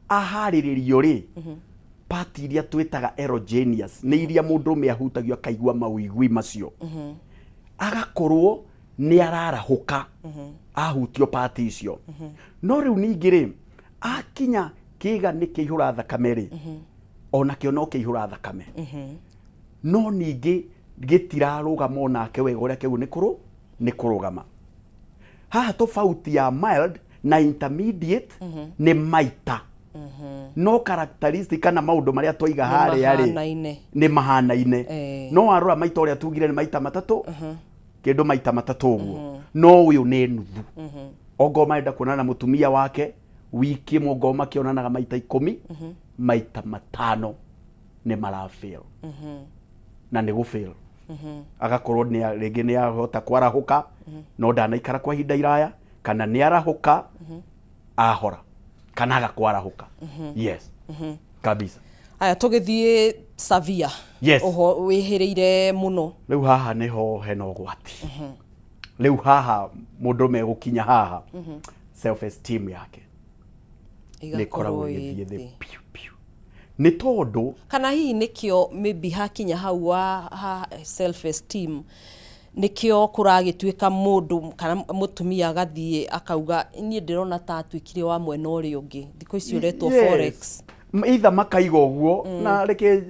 Aharĩrĩrio rĩ, part iria twĩtaga erogenous nĩ iria mũndũrũme ahutagio akaigua mawĩigui macio, agakorwo nĩ ararahũka ahutio part icio. No rĩu ningĩ rĩ, akinya kĩga nĩ kĩihũra thakame rĩ, onakĩo no kĩihũra thakame, no ningĩ gĩtirarũgama onake wega ũrĩa kĩu nĩ kũrũgama. Haha tofauti ya mild na intermediate nĩ maita, no characteristic kana maũndũ marĩa twaiga Nĩ harĩa rĩ mahanaine. Nĩ mahanaine. No warora maita ũrĩa tugire nĩ maita matatũ, kĩndũ maita matatũ ũguo, no ũyũ nĩ nuthu. Ongorwo marenda kuonana na mũtumia wake wiki ĩmwe, ongorwo makĩonanaga maita 10, maita 5 nĩ marafail, na nĩ gũfail agakorwo nĩ rĩngĩ nĩ ahota kwarahũka no ndanaikara kwa ihinda iraya, kana nĩ arahũka ahora kana aga kwarahũka. Yes, kabisa. Aya, tũgĩthiĩ severe. Yes. Ũho wĩhĩrĩire mũno. Rĩu haha nĩho hena ũgwati. Rĩu haha mũndũ megũkinya haha, self esteem yake nĩ ĩkoragwo ĩgakorwo ĩgĩthiĩ thĩ ĩ thĩ. Piũ piũ, nĩ tondũ Kana hihi nĩkĩo maybe hakinya hau wa ha self esteem, nĩkĩo kũragĩtuĩka mũndũ kana mũtumia agathiĩ akauga, "Niĩ ndĩrona ta atuĩkire wa mwena ũrĩa ũngĩ." Thikũ ici ũretwo forex. Either makaiga ũguo na reke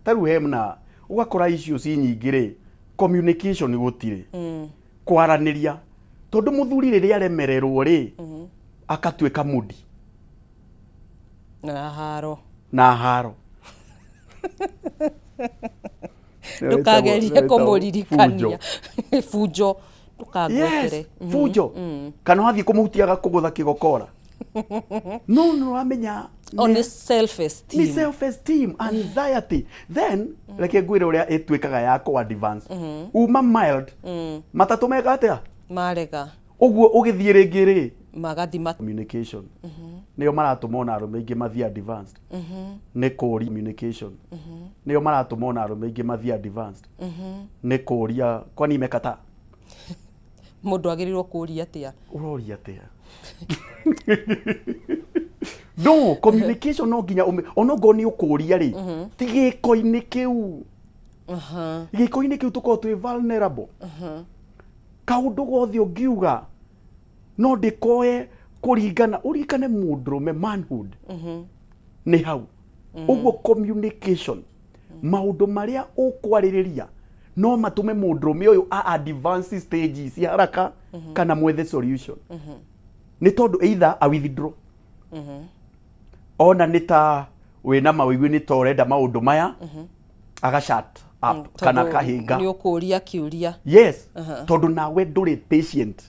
ta rĩu hena ũgakora icio ci nyingĩ rĩ, communication gũtirĩ, kwaranĩria, tondũ mũthuri rĩrĩa aremererwo rĩ, akatuĩka mudi. Na haro. Na haro. Ndũkagerie kũmũririkania bunjo, ndũkangwetere. Yes, bunjo, kana wathiĩ kũmũhutia agakũgũtha kĩgokora, no nĩ ũramenya. O nĩ self esteem. Nĩ self esteem, anxiety. Then reke ngwĩre ũrĩa ĩtuĩkaga ya kũ advance. Uma mild, matatũ meka atĩa? Marega. Ũguo ũgĩthiĩ rĩngĩ rĩ, magathi communication nĩo maratũma ona arũme aingĩ mathiĩ advanced. Nĩ kũũria communication nĩo maratũma ona arũme aingĩ mathiĩ advanced, nĩ kũũria, "Kwani imekataa?" Mũndũ agĩrĩirwo kũũria atĩa? Ũroria atĩa? No communication no nginya onokorwo nĩ ũkũũria rĩ, ti gĩko-inĩ kĩu. Gĩko-inĩ kĩu tũkorwo twĩ vulnerable, kaũndũ gothe ũngiuga no ndĩkoe kũringana ũririkane mũndũrũme manhood nĩ hau ũguo. Communication, maũndũ marĩa ũkwarĩrĩria no matũme mũndũrũme ũyũ a advance stage ici haraka kana mwethe solution, nĩ tondũ either a withdraw ona nĩ ta wĩna mawĩigwi, nĩ ta ũrenda maũndũ maya, aga shut up kana Tondũ kahinga. Nĩ ũkũũria kĩũria. Yes, tondũ nawe ndũrĩ patient.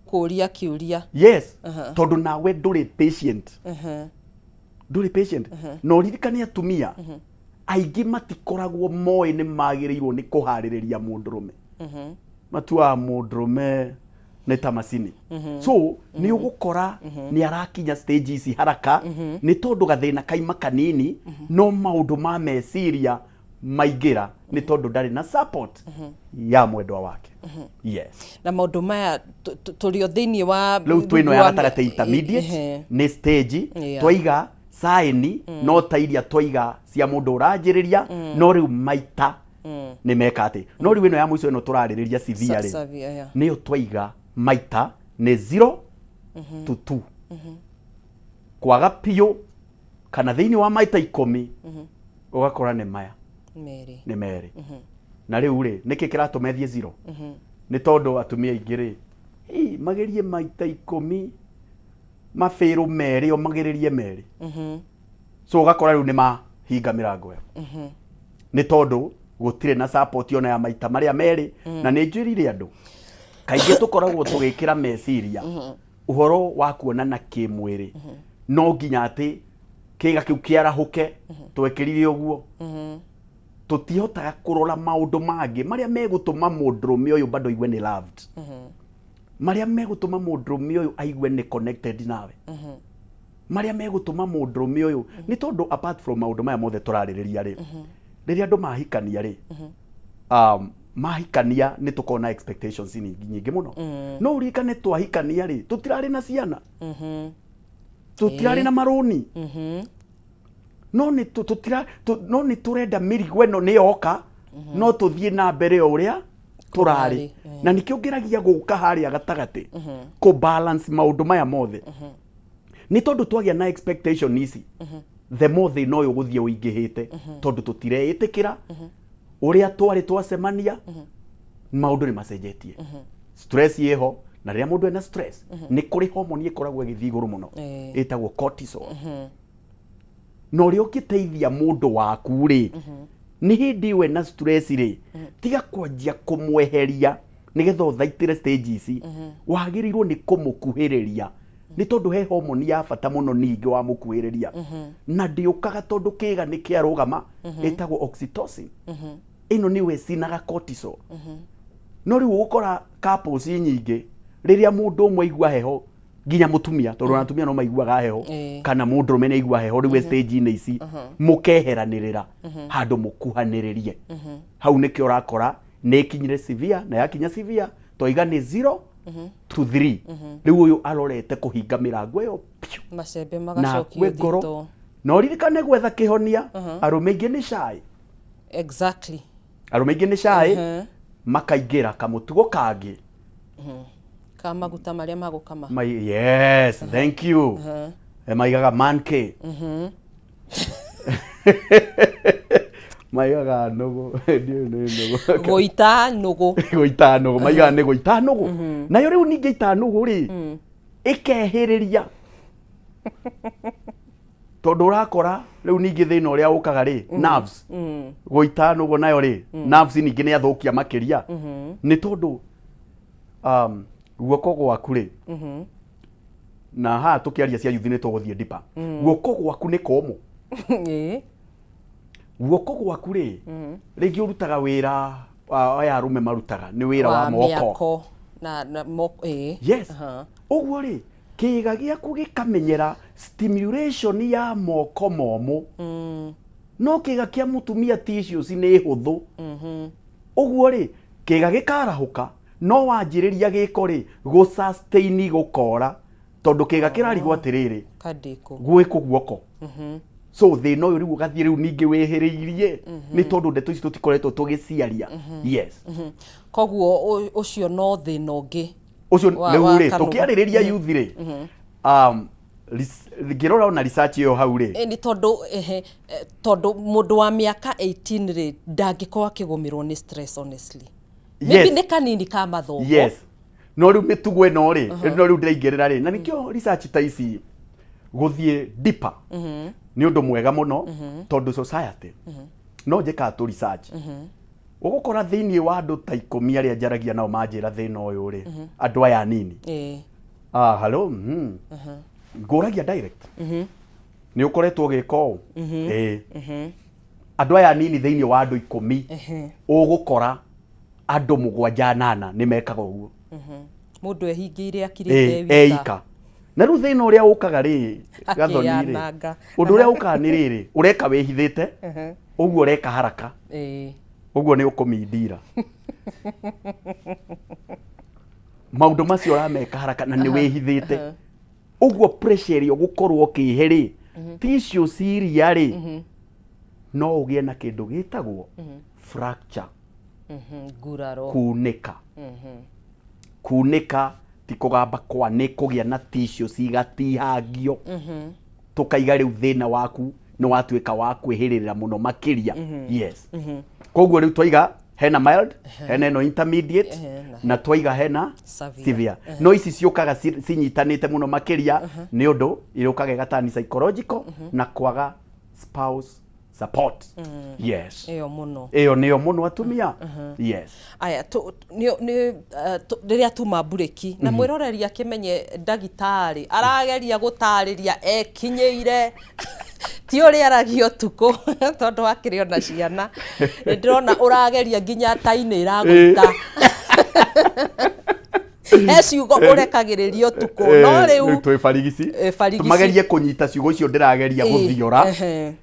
Kũũria kĩũria. Yes, tondũ nawe ndũrĩ patient, ndũrĩ patient. Na ũririkane atumia aingĩ matikoragwo moĩ nĩ magĩrĩirwo nĩ kũharĩrĩria mũndũrũme, matuaga mũndũrũme nĩ ta macini. So nĩ ũgũkora nĩ arakinya stage ici haraka, nĩ tondũ gathĩna kaima kanini no maũndũ ma meciria maingĩra, nĩ tondũ ndarĩ na support ya mwendwa wake. Yes. Na maũndũ maya tũrĩ o thĩinĩ wa Rĩu twĩno ya gatagatĩ, intermediate, nĩ stage. Twaiga sign no ta iria twaiga cia mũndũ ũranjĩrĩria, no rĩu maita nĩ meka atĩ, no rĩu ĩno ya mũico ĩno tũrarĩrĩria, severe rĩ, Severe, yeah. nĩyo twaiga maita nĩ 0 to 2, kwaga piũ, kana thĩinĩ wa maita 10 ũgakora nĩ maya merĩ. Nĩ merĩ. Na rĩu rĩ, nĩkĩ kĩratũma ĩthiĩ zero? Nĩ tondũ atumia aingĩ rĩ, ii, magerie maita 10 mabĩrũ merĩ, o magererie merĩ. So ũgakora rĩu nĩ mahinga mĩrango ĩyo, nĩ tondũ gũtirĩ na support ona ya maita marĩa merĩ. Na nĩ njwĩrire andũ kaingĩ tũkoragwo tũgĩkĩra meciria ũhoro wa kuonana kĩmwĩrĩ no nginya atĩ kĩga kĩu kĩarahũke. Twekĩrire ũguo, tũtihotaga kũrora maũndũ mangĩ marĩa megũtũma mũndũrũme ũyũ bado aigue nĩ loved, marĩa megũtũma mũndũrũme ũyũ aigue nĩ connected nawe, marĩa megũtũma mũndũrũme ũyũ, nĩ tondũ apart from maũndũ maya mothe tũrarĩrĩria rĩ, rĩrĩa andũ mahikania rĩ, mahikania nĩ tũkoragwo na expectations nyingĩ nyingĩ mũno. No ũririkane twahikania rĩ, tũtirarĩ na ciana. Tũtirarĩ na marũni, no nĩ no nĩ tũrenda mĩrigo ĩno nĩ yoka, no tũthiĩ na mbere o ũrĩa tũrarĩ. Kũrarĩ. Na nĩkĩo ngeragia gũka harĩa gatagatĩ kũ balance maũndũ maya mothe, nĩ tondũ twagĩa na expectation ici, the more thĩna ũyũ ũgũthiĩ ũingĩhĩte, tondũ tũtireĩtĩkĩra ũrĩa twarĩ twacemania. Maũndũ nĩ macenjetie, stress ĩho, na rĩrĩa mũndũ ena stress nĩ kũrĩ hormone ĩkoragwo ĩgĩthiĩ igũrũ mũno ĩtagwo cortisol. Na ũrĩa ũngĩteithia mũndũ waku rĩ, nĩ hĩndĩ ĩyo ena stress rĩ, tiga kwanjia kũmweheria nĩgetha ũthaitĩre stage ici. Wagĩrĩirwo nĩ kũmũkuhĩrĩria, nĩ tondũ he hormone ya bata mũno ningĩ wamũkuhĩrĩria na ndĩũkaga tondũ kĩga nĩ kĩarũgama, ĩtagwo oxytocin. Ĩno nĩyo ĩcinaga cortisol. No rĩu ũgũkora couples nyingĩ, rĩrĩa mũndũ ũmwe aigua heho, nginya mũtumia, tondũ ona atumia no maiguaga heho, kana mũndũrũme nĩ aigua heho, rĩu e stage-inĩ ici mũkeheranĩrĩra handũ mũkuhanĩrĩrie. Hau nĩkĩo ũrakora nĩ ĩkinyire severe, na yakinya severe twaiga nĩ 0 to 3. Rĩu ũyũ arorete kũhinga mĩrango ĩyo piũ macembe na magacokio akue ngoro thito. Na ũririkane gwetha kĩhonia, arũme aingĩ nĩ shy. Arũme aingĩ nĩ shy, makaingĩra kamũtugo kangĩ Ka maguta marĩa magũkama. Yes, thank you. Maigaga man K, maigaga nũgũ, ndiũĩ nĩ nũgũ. Gũita nũgũ. Gũita nũgũ, maigaga nĩ gũita nũgũ. Nayo rĩu ningĩ ita nũgũ rĩ, ĩkehĩrĩria, tondũ ũrakora rĩu ningĩ thĩna ũrĩa ũkaga rĩ, nerves. Gũita nũgũ nayo rĩ, nerves ningĩ nĩ athũkia makĩria, nĩ tondũ guoko gwaku rĩ, na haha tũkĩaria cia yuthi nĩ tũgũthiĩ deeper, guoko gwaku nĩ kũmũ. Guoko gwaku rĩ, rĩngĩ ũrutaga wĩra aya arũme marutaga nĩ wĩra wa moko. Mĩako na moko, ĩĩ. Yes. Ũguo rĩ, kĩĩga gĩaku gĩkamenyera stimulation ya moko momũ, no kĩĩga kĩa mũtumia tissues nĩ hũthũ. Ũguo rĩ, kĩĩga gĩkarahũka, no wanjĩrĩria gĩko rĩ, gũ sustain gũkora, tondũ kĩĩga kĩrarigwo atĩrĩrĩ, Kandĩkũ gwĩkũ guoko. So thĩna ũyũ rĩu ũgathiĩ rĩu ningĩ wĩhĩrĩirie, nĩ tondũ ndeto ici tũtikoretwo tũgĩciaria. Yes. Koguo ũcio no thĩna ũngĩ. Ũcio rĩu wa rĩ, kanũgũ. tũkĩarĩrĩria youth rĩ, ngĩrora ona research ĩyo hau rĩ. Nĩ tondũ ehe, tondũ mũndũ wa mĩaka 18 rĩ, ndangĩkorwo akĩgũmĩrwo nĩ stress, honestly. Maybe nĩ kanini ka mathomo. Yes, no rĩu mĩtugo ĩno rĩ, no rĩu ndĩraingĩrĩra rĩ, na nĩkĩo research ta ici gũthiĩ deeper nĩ ũndũ mwega mũno, tondũ society no njĩkaga tũ research, ũgũkora thĩinĩ wa andũ ta 10 arĩa njaragia nao manjĩra thĩna ũyũ rĩ, andũ aya anini. Ah, hello, ngũragia direct, nĩ ũkoretwo ũgĩka ũũ? Ĩĩ. Andũ aya anini thĩinĩ wa andũ 10, ũgũkora andũ mũgwanja anana nĩ mekaga ũguo. Mũndũ ehingĩire akirĩte wika. Eika. Na rĩu thĩna ũrĩa ũkaga rĩ, Gathoni rĩ, Akĩyananga. Ũndũ ũrĩa ũkaga nĩ rĩrĩ, ũreka wĩhithĩte, ũguo ũreka haraka, ũguo nĩ ũkũmindira maũndũ macio ũrameka haraka na nĩ wĩhithĩte. Ũguo pressure ĩrĩa ũgũkorwo ũkĩhe rĩ, tissues iria rĩ, no ũgĩe na kĩndũ gĩtagwo fracture. Nguraro. Kunĩka, kunĩka ti kũgamba kwa, nĩ kũgĩa na tissues igatihangio. Tũkaiga rĩu thĩna waku nĩ watuĩka wa kwĩhĩrĩra mũno makĩria. Yes, koguo rĩu twaiga hena mild, hena ĩno intermediate, na na twaiga hena severe. Severe. No ici ciũkaga cinyitanĩte mũno makĩria, nĩ ũndũ irũkaga ĩgatani psychological na kwaga spouse support. Yes. Ĩyo mũno. Ĩyo nĩyo mũno atumia. Yes. Aya, nĩ rĩrĩa tuma mburĩki na mwĩroreri akĩmenye ndagĩtarĩ arageria gũtarĩria ekinyĩire, ti ũrĩa aragia ũtukũ, tondũ akĩrĩ ona ciana. Nĩ ndĩrona ũrageria nginya tainĩ ĩragũita. He ciugo ũrekagĩrĩria ũtukũ no rĩu Twĩ barigici. Barigici. Magerie kũnyita ciugo icio ndĩrageria gũthiora.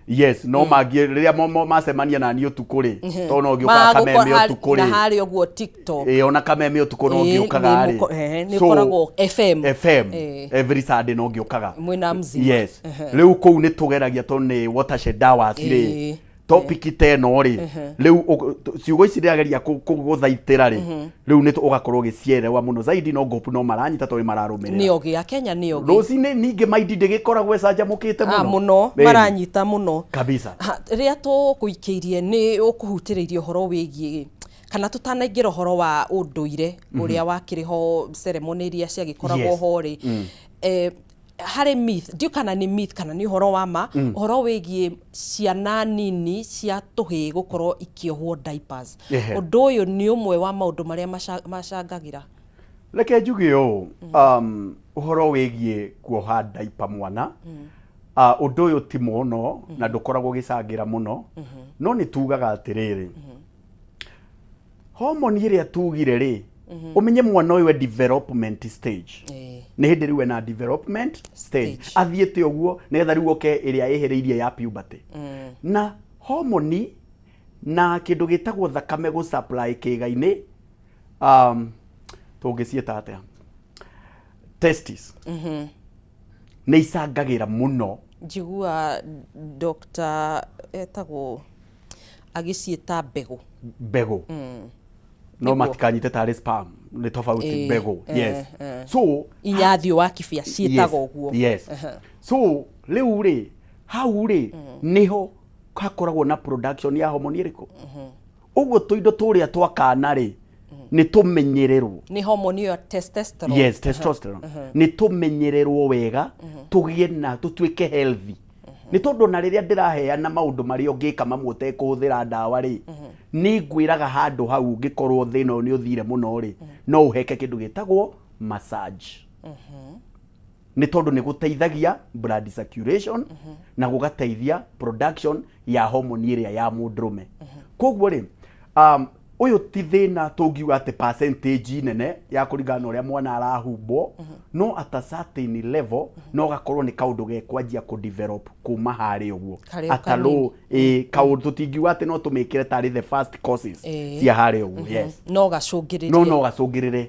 Yes, no mangĩ rĩrĩa macemania na niĩ ũtukũ rĩ, tondũ no ngĩũkaga kameme ũtukũ na rĩ. Harĩa ũguo TikTok. Ĩ, ona kameme ũtukũ no ngĩũkaga rĩ. Nĩ So, ũkoragwo FM. FM every Sunday no ngĩũkaga. Mwĩna mzima. Yes, rĩu kũu nĩ tũgeragia tondũ nĩ watershed hours rĩ, topic ta ĩno rĩ, rĩu ciugo ici ndĩrageria gũthaitĩra rĩ, rĩu nĩ ũgakorwo ũgĩcielewa mũno zaidi. No ngũpu no maranyita tondũ nĩ mararũmĩrĩra. Nĩ ogĩ a Kenya, nĩ ogĩ. Rũcinĩ ningĩ maindi ndĩgĩkoragwo ĩcanjamũkĩte mũno. Mũno. Maranyita mũno. Kabisa. Ha, rĩrĩa tũgũikĩirie nĩ ũkũhutĩrĩirie ũhoro wĩgiĩ, kana tũtanaingĩra ũhoro wa ũndũire ũrĩa wakĩrĩ ho, ceremony iria ciagĩkoragwo ho rĩ, harĩ myth, ndiũ kana nĩ myth kana nĩ ũhoro wa ma, ũhoro wĩgiĩ ciana nini cia tũhĩĩ gũkorwo ikĩohwo diapers. Ũndũ ũyũ nĩ ũmwe wa maũndũ marĩa macangagĩra. Reke njuge ũũ, ũhoro wĩgiĩ kuoha diaper mwana, ũndũ ũyũ ti mũno na ndũkoragwo ũgĩcangĩra mũno, no nĩ tugaga atĩrĩrĩ, homoni ĩrĩa tugire rĩ, ũmenye mwana ũyũ e development stage. Nĩ hĩndĩ rĩu ena development stage. Stage. Athiĩte ũguo nĩgetha rĩu oke ĩrĩa ĩhĩrĩirie ya puberty, na homoni na kĩndũ gĩtagwo thakame gũ supply kĩĩga-inĩ, tũngĩciĩta atĩa, testis, nĩ icangagĩra mũno. Njigua Dr. etagwo agĩciĩta mbegũ. Mbegũ no matikanyite tarĩ sperm, nĩ tofauti. Mbegũ, yes. So Inyathiũ wa kibia ciĩtagwo ũguo. Yes. So rĩu rĩ, hau rĩ nĩho hakoragwo na production ya homoni ĩrĩkũ, ũguo tũindo tũrĩa twa kana rĩ nĩ tũmenyererwo. Nĩ homoni ĩyo ya testosterone. Yes, testosterone, nĩ tũmenyererwo wega tũgĩe na tũtuĩke healthy, nĩ tondũ ona rĩrĩa ndĩraheana maũndũ marĩa ũngĩka mamwe ũtekũhũthĩra ndawa rĩ, nĩ ngwĩraga handũ hau ũngĩkorwo thĩna ũyũ nĩ ũthire mũno rĩ, no ũheke kĩndũ gĩtagwo massage, nĩ tondũ nĩ gũteithagia blood circulation na gũgateithia production ya homoni ĩrĩa ya mũndũrũme. Koguo rĩ, ũyũ ti thĩna tũngiuga atĩ percentage nene ya kũringana na ũrĩa mwana arahumbwo, no at a certain level no gakorwo nĩ kaũndũ gekwanjia kũ develop kuma harĩa ũguo. Karĩ o At a low kaũndũ tũtingiuga atĩ no tũmĩkĩre tarĩ the first causes cia harĩa ũguo, yes. No gacũngĩrĩrie. No gacũngĩrĩre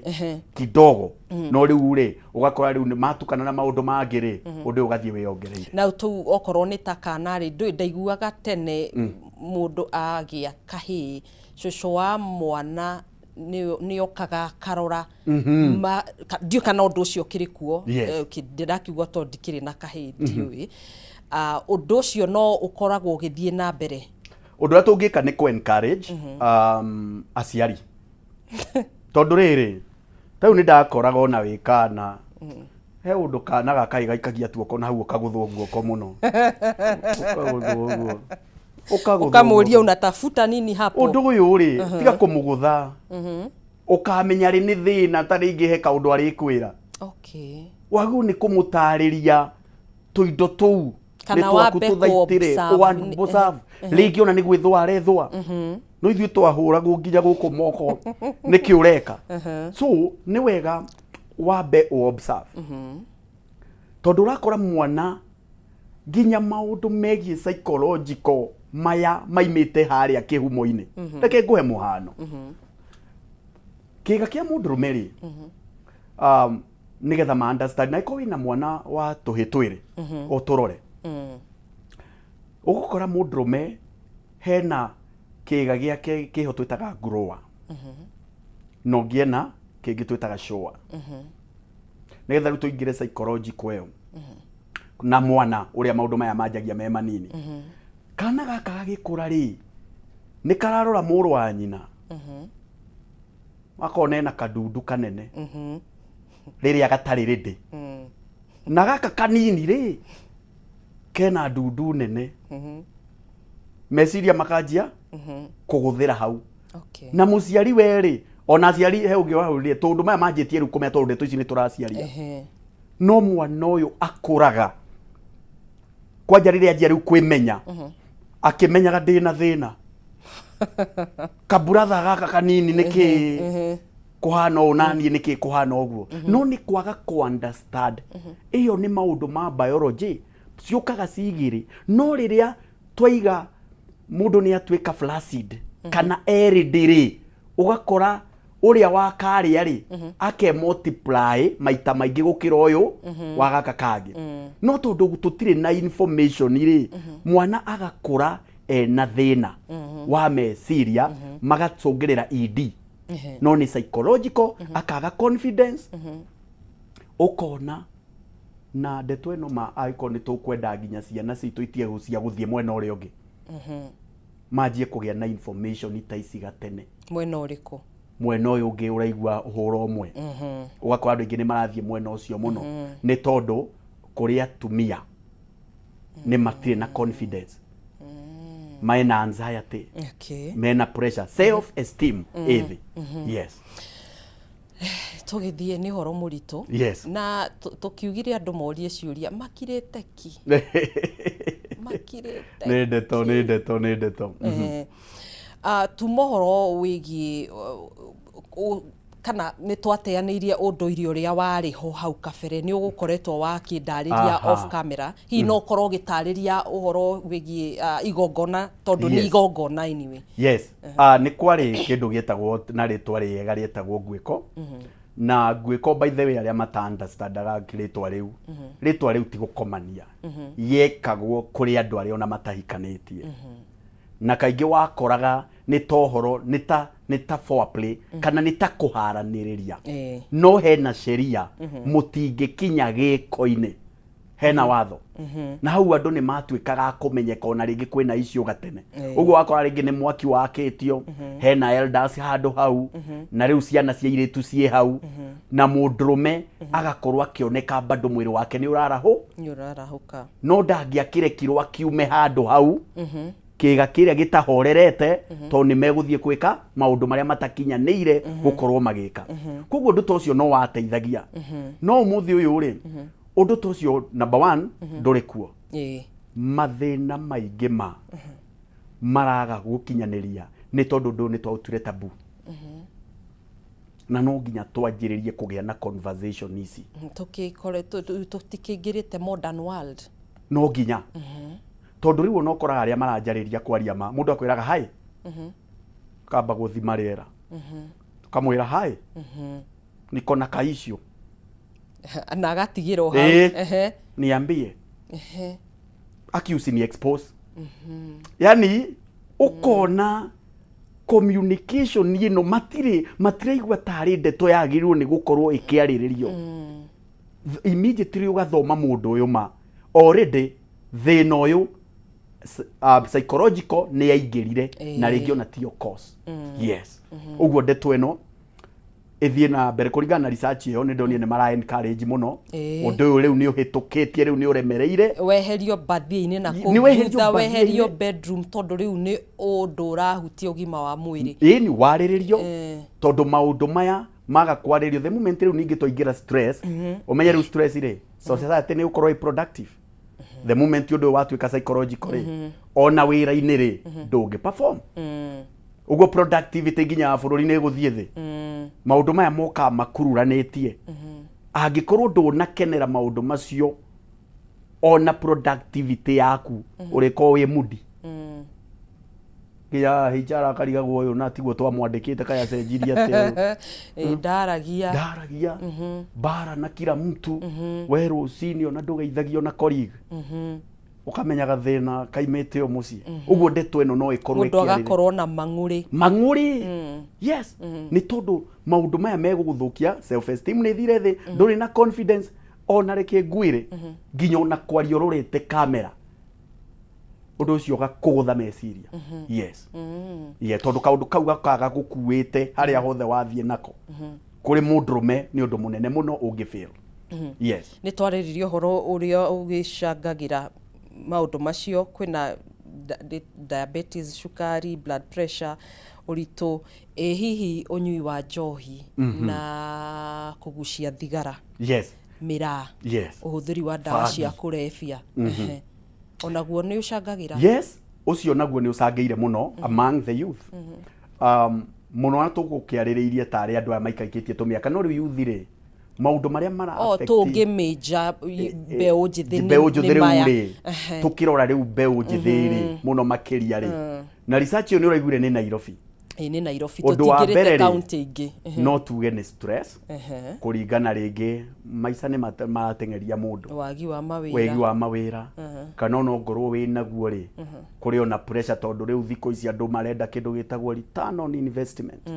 kidogo, no rĩu rĩ ũgakora rĩu nĩ matukana na maũndũ mangĩ rĩ, ũndũ ũyũ ũgathiĩ wĩyongereire. Na tũu okorwo nĩ ta kana rĩ, ndũĩ ndaiguaga tene mũndũ agĩa kahĩĩ, cũcũ wa mwana nĩ okaga akarora. Ndiũĩ kana ũndũ ũcio ũkĩrĩ kuo. Ndĩrakiuga tondũ ndikĩrĩ na kahĩĩ, ndiũĩ. Ah, ũndũ ũcio no ũkoragwo ũgĩthiĩ na mbere? Ũndũ ũrĩa tũngĩka nĩ kũ encourage aciari, tondũ rĩrĩ, ta rĩu nĩ ndakoraga ona wĩ kana he ũndũ kana gaka gaikagia tuoko na hau, ũkagũthwo guoko mũno, ũkagũthwo ũguo, ũkagũthwo Ũkamũria, guoko. "Unatafuta nini hapo?" Ũndũ ũyũ rĩ, tiga kũmũgũtha, ũkamenya rĩ nĩ thĩna, ta rĩngĩ he kaũndũ arĩkwĩra. Wagĩrĩirwo nĩ kũmũtarĩria tũindo tũu Kana nĩ twaku wambe tũthaitĩre. kũ-observe. Observe. Rĩngĩ ona nĩ gwĩthũa arethũa, no ithuĩ twahũragwo nginya gũkũ moko, nĩkĩ ũreka? So nĩ wega wambe ũ observe, tondũ ũrakora mwana nginya maũndũ megiĩ psychological maya maimĩte harĩa kĩhumo-inĩ. Reke ngũhe mũhano. Kĩga kĩa mũndũrũme rĩ, nĩgetha ma understand, na ĩkorwo wĩna mwana wa tũhĩ twĩrĩ o tũrore, ũgũkora mũndũrũme hena kĩga gĩake kĩho twĩtaga grower, na ũngĩ ena kĩngĩ twĩtaga shower. Nĩgetha rĩu tũingĩre psychological ĩyo na mwana, ũrĩa maũndũ maya manjagia me manini, kana gaka gagĩkũra rĩ, nĩ kararora mũrũ wa nyina akona ena kadundu kanene rĩrĩa gatarĩ rĩndĩ, na gaka kanini rĩ kena ndundu nene, meciria makanjia kũgũthĩra hau. Na mũciari we rĩ, ona aciari he ũngĩ wahũrire tondũ maya manjĩtie rĩu kũmenya, tondũ ndeto ici nĩ tũraciaria. No mwana ũyũ akũraga kwanja rĩrĩa anjia rĩu kwĩmenya, akĩmenyaga ndĩna thĩna, kaburatha gaka kanini nĩ kĩ. Kũhana ũũ na niĩ nĩkĩ kũhana ũguo? No nĩ kwaga kũ understand ĩyo nĩ maũndũ ma biology ciũkaga ci igĩrĩ. No rĩrĩa twaiga mũndũ nĩ atuĩka flaccid kana erĩndĩ rĩ, ũgakora ũrĩa wa karĩa rĩ ake multiply maita maingĩ gũkĩra ũyũ wa gaka kangĩ. No tondũ tũtirĩ na information rĩ, mwana agakũra ena thĩna wa meciria, magacũngĩrĩra ED. No nĩ psychological, akaga confidence. Ũkona na ndeto ĩno ma angĩkorwo nĩ tũkwenda nginya ciana citũ itige cia gũthiĩ mwena ũrĩa ũngĩ, manjie kũgĩa na information ta ici gatene. Mwena ũrĩkũ? Mwena ũyũ ũngĩ ũraigua ũhũra ũmwe, ũgakora andũ aingĩ nĩ marathiĩ mwena ũcio mũno, nĩ tondũ kũrĩ atumia nĩ matirĩ na confidence, mena anxiety, mena pressure, self esteem ĩ thĩ, yes. Tũgĩthiĩ, nĩ ũhoro mũritũ. Na tũkiugire andũ morie ciũria, makirĩte ki, makirĩte. Nĩ ndeto, nĩ ndeto, nĩ ndeto. Tuma ũhoro wĩgiĩ kana nĩ twateanĩirie ũndũire ũrĩa warĩ ho hau kabere. Nĩ ũgũkoretwo wakĩndarĩria off camera, hihi no ũkorwo ũgĩtarĩria ũhoro wĩgiĩ igongona, tondũ nĩ igongona anyway? Yes. Ah, nĩ kwarĩ kĩndũ gĩetagwo na rĩtwa rĩega rĩetagwo nguĩko. Na nguĩko, by the way, arĩa mata understandaga rĩtwa rĩu, rĩtwa rĩu ti gũkomania, yekagwo kũrĩ andũ arĩa ona matahikanĩtie. Na kaingĩ wakoraga nĩ ta ũhoro nĩ ta foreplay kana nĩ ta kũharanĩrĩria. No hena sheria, mũtingĩkinya gĩko-inĩ, hena watho. Na hau andũ nĩ matuĩkaga a kũmenyeka ona rĩngĩ kwĩna icio gatene. Ũguo wakora rĩngĩ nĩ mwaki wakĩtio, hena elders handũ hau, na rĩu ciana cia irĩtu ciĩ hau, na mũndũrũme agakorwo akĩoneka bado mwĩrĩ wake nĩ ũrarahũ. Nĩ ũrarahũka. No ndangĩakĩrekirwo akiume handũ hau kĩga kĩrĩa gĩtahorerete, tondũ nĩ megũthiĩ gwĩka maũndũ marĩa matakinyanĩire gũkorwo magĩka. Koguo ũndũ ta ũcio no wateithagia. No ũmũthĩ ũyũ rĩ, ũndũ ta ũcio, number one, ndũrĩ kuo. Mathĩna maingĩ ma maraga gũkinyanĩria nĩ tondũ ũndũ ũyũ nĩ twaũtuire tabu, na no nginya twanjĩrĩrie kũgĩa na conversation ici. Tũkĩkore tũtikĩingĩrĩte modern world. No nginya, tondũ rĩu ona ũkoraga arĩa maranjarĩria kwaria ma mũndũ akwĩraga hi, kamba gũthima rĩera, ũkamwĩra hi, niko na kaicio. Na agatigĩrwo hau. Niambie aki usini expose. Yani ũkona communication ĩno matirĩ matiraigua tarĩ ndeto yagĩrĩirwo nĩ gũkorwo ĩkĩarĩrĩrio. Immediately ũgathoma mũndũ ũyũ ma already thĩna ũyũ psychological nĩ aingĩrire na rĩngĩ ona tiyo cause, yes. Ũguo ndeto ĩno ĩthiĩ na mbere kũringana na research ĩyo nĩ ndonire nĩ mara encourage mũno. Ũndũ ũyũ rĩu nĩ ũhĩtũkĩtie, rĩu nĩ ũremereire. Weherio mbathia-inĩ na kũu Nĩ weherio thutha, weherio mbathia-inĩ. bedroom, tondũ rĩu nĩ ũndũ ũrahutia ũgima wa mwĩrĩ. Ĩni, warĩrĩrio, tondũ maũndũ maya maga kwarĩrio, the moment rĩu ningĩ twaingĩra stress, ũmenye rĩu stress rĩ, society nĩ ũkorwo ĩ productive. The moment ũndũ ũyũ watuĩka psychological rĩ, ona wĩra-inĩ rĩ, ndũngĩ perform ũguo, productivity nginya ya bũrũri nĩ ĩgũthiĩ thĩ. Maũndũ maya mokaga makururanĩtie. Angĩkorwo ndũnakenera maũndũ macio, ona productivity yaku ũrĩkorwo wĩ mudi nginya HR akarigagwo ũyũ na tiguo twamwandĩkĩte, kaya acenjirie atĩa ũyũ? Ndaragia. Ndaragia mbara na kila mtu, we rũcinĩ ona ndũgeithagio na colleague, ũkamenyaga thĩna kaimĩte o mũciĩ. Ũguo ndeto ĩno no ĩkorwo mũndũ ĩkĩarĩrĩria. Agakorwo na mang'ũrĩ. Mang'ũrĩ, yes. Nĩ tondũ maũndũ maya megũgũthũkia self esteem, nĩ thire thĩ, ndũrĩ na confidence. Ona reke ngwĩre, nginya ona kwaria ũrorete kamera, ũndũ ũcio ũgakũgũtha meciria, yes, yeah, tondũ kaũndũ kau gakaga gũkuĩte harĩa hothe wathiĩ nako. Kũrĩ mũndũrũme nĩ ũndũ mũnene mũno ũngĩ fail, yes. Nĩ twarĩrĩria ũhoro ũrĩa ũgĩcangagĩra maũndũ macio. Kwĩna diabetes, cukari, blood pressure, ũritũ. Ĩ hihi ũnyui wa njohi na kũgucia thigara, mĩraa, ũhũthĩri wa ndawa Bangi. cia kũrebia? Onaguo nĩ ũcangagĩra? Yes, ũcio naguo nĩ ũcangĩire mũno among the youth. Mũno na tũgũkĩarĩrĩirie tarĩ andũ aya maikaikĩtie tũmĩaka, no rĩu yuthi rĩ, maũndũ marĩa mara O affect tũngĩ mĩnja mbeũ njĩthĩ mbeũ njĩthĩ nĩ rĩu maya. rĩ, tũkĩrora rĩu mbeũ njĩthĩ rĩ mũno makĩria rĩ, na research ĩyo nĩ ũraiguire nĩ Nairobi. Ĩĩ, nĩ Nairobi. Ũndũ wa Tũtingĩrĩte mbere rĩ, kaunti ingĩ. No tuge nĩ stress, kũringana rĩngĩ maica nĩ marateng'eria mũndũ, wagi wa mawĩra, wegi wa mawĩra, kana ona ongorwo wĩ naguo rĩ, kũrĩ ona pressure, tondũ rĩu thikũ ici andũ marenda kĩndũ gĩtagwo return on investment.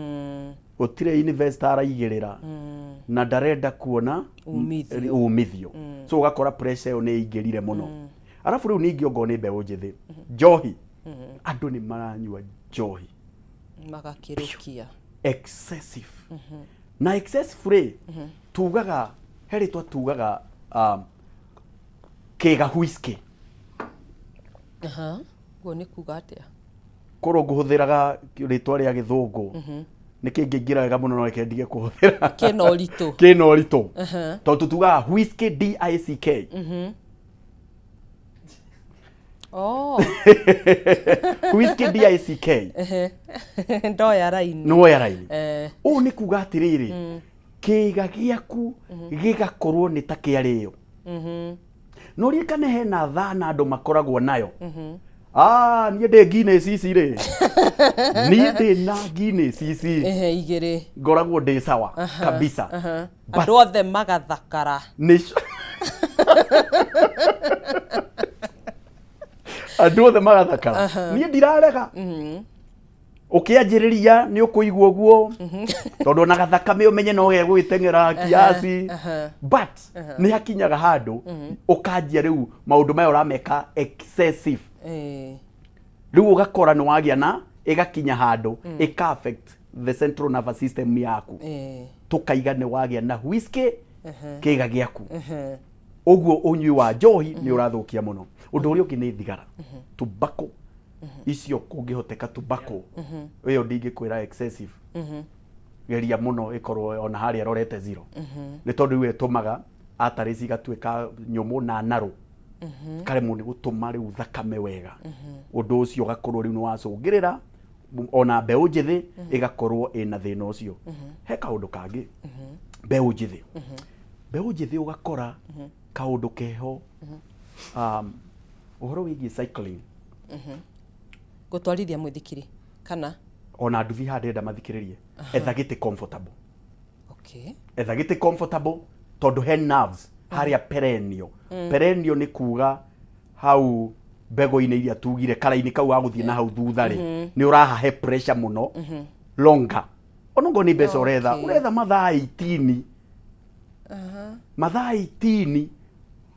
Gũtirĩ investor araigĩrĩra na ndarenda kuona umithio. Umithio. So ũgakora pressure ĩyo nĩ ĩingĩrire mũno. Arabu rĩu ningĩ ongorwo nĩ mbeũ njĩthĩ, njohi, andũ nĩ maranyua njohi magakĩrũkia. Excessive na excessive rĩ, tugaga he rĩtwa tugaga kĩga whisky. Aha, ũguo nĩ kuga atĩa? Korwo ngũhũthĩraga rĩtwa rĩa gĩthũngũ nĩ kĩngĩingĩra wega mũno, no reke ndige kũhũthĩra. Kĩna ũritũ. Kĩna ũritũ, tondũ tugaga whisky, dick. Oh. Whisky, dick. Ndoya raini. Nĩwoya raini. Eh. Ũũ nĩ kuga atĩrĩrĩ, kĩga gĩaku gĩgakorwo nĩ ta kĩarĩo. No ririkane hena thana andũ makoragwo nayo. Ah, niĩ ndĩ Guinness ici rĩ, niĩ ndĩ na Guinness ici, Ehe, igĩrĩ, ngoragwo ndĩ sawa kabisa. But andũ othe magathakara. Nĩ andũ othe magathakara, niĩ ndirarega. Ũkĩanjĩrĩria nĩ ũkũigua ũguo, tondũ ona gathakame ũmenye no gegũgĩteng'era kiasi, but nĩ hakinyaga handũ ũkanjia rĩu maũndũ maya ũrameka excessive. Rĩu ũgakora nĩ wagĩa na ĩgakinya handũ ĩka affect the central nervous system yaku. Tũkaiga nĩ wagĩa na whisky kĩga gĩaku. Ũguo ũnyui wa njohi nĩ ũrathũkia mũno. Ũndũ ũrĩa ũngĩ nĩ thigara, tobacco icio. Kũngĩhoteka tobacco ĩyo ndingĩkwĩra excessive, geria mũno ĩkorwo ona harĩa ĩrorete zero, nĩ tondũ rĩu ĩtũmaga arteries igatuĩka nyũmũ na narũ, karemwo nĩ gũtũma rĩu thakame wega. Ũndũ ũcio ũgakorwo rĩu nĩ wacũngĩrĩra ona mbeũ njĩthĩ ĩgakorwo ĩna thĩna ũcio. He kaũndũ kangĩ, mbeũ njĩthĩ, mbeũ njĩthĩ ũgakora kaũndũ keho, ũhoro wĩgiĩ cycling. Gũtwarithia mũithikiri kana? Ona nduthi haha ndĩrenda mathikĩrĩrie, etha gĩtĩ comfortable. Etha gĩtĩ comfortable, tondũ he nerves harĩa perennial. Perennial nĩ kuga hau mbegũ-inĩ iria tugire karaini kau ga gũthiĩ na hau thutha rĩ, nĩ ũrahahe pressure mũno longer, onokorwo nĩ mbeca ũretha. Ũretha mathaa 18, mathaa 18,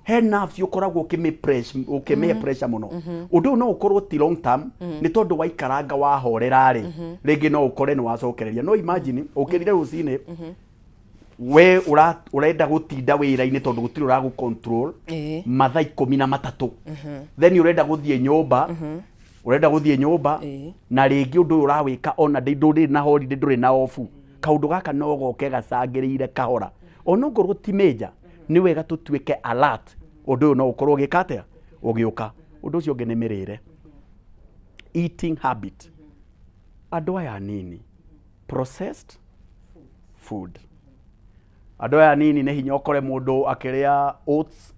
he nerves ũkoragwo ũkĩmĩ pressure, ũkĩmĩhe pressure mũno. Ũndũ ũyũ no ũkorwo ti long term, nĩ tondũ waikaranga wahorera rĩ, rĩngĩ no ũkore nĩ wacokereria. No imagine ũkĩrire rũcinĩ, we ũrenda gũtinda wĩra-inĩ tondũ gũtirĩ ũragũ control mathaa 13, then ũrenda gũthiĩ nyũmba, ũrenda gũthiĩ nyũmba, na rĩngĩ ũndũ ũyũ ũrawĩka ona ndũrĩ na holiday, ndũrĩ na off. Kaũndũ gaka no goke gacangĩrĩire kahora, onokorwo ti major. Nĩ wega tũtuĩke alert, ũndũ ũyũ no ũkorwo ũgĩka atĩa, ũgĩũka. Ũndũ ũcio ũngĩ nĩ mĩrĩre, eating habit. Andũ aya anini, processed food. Andũ aya anini nĩ hinya ũkore mũndũ akĩrĩa oats.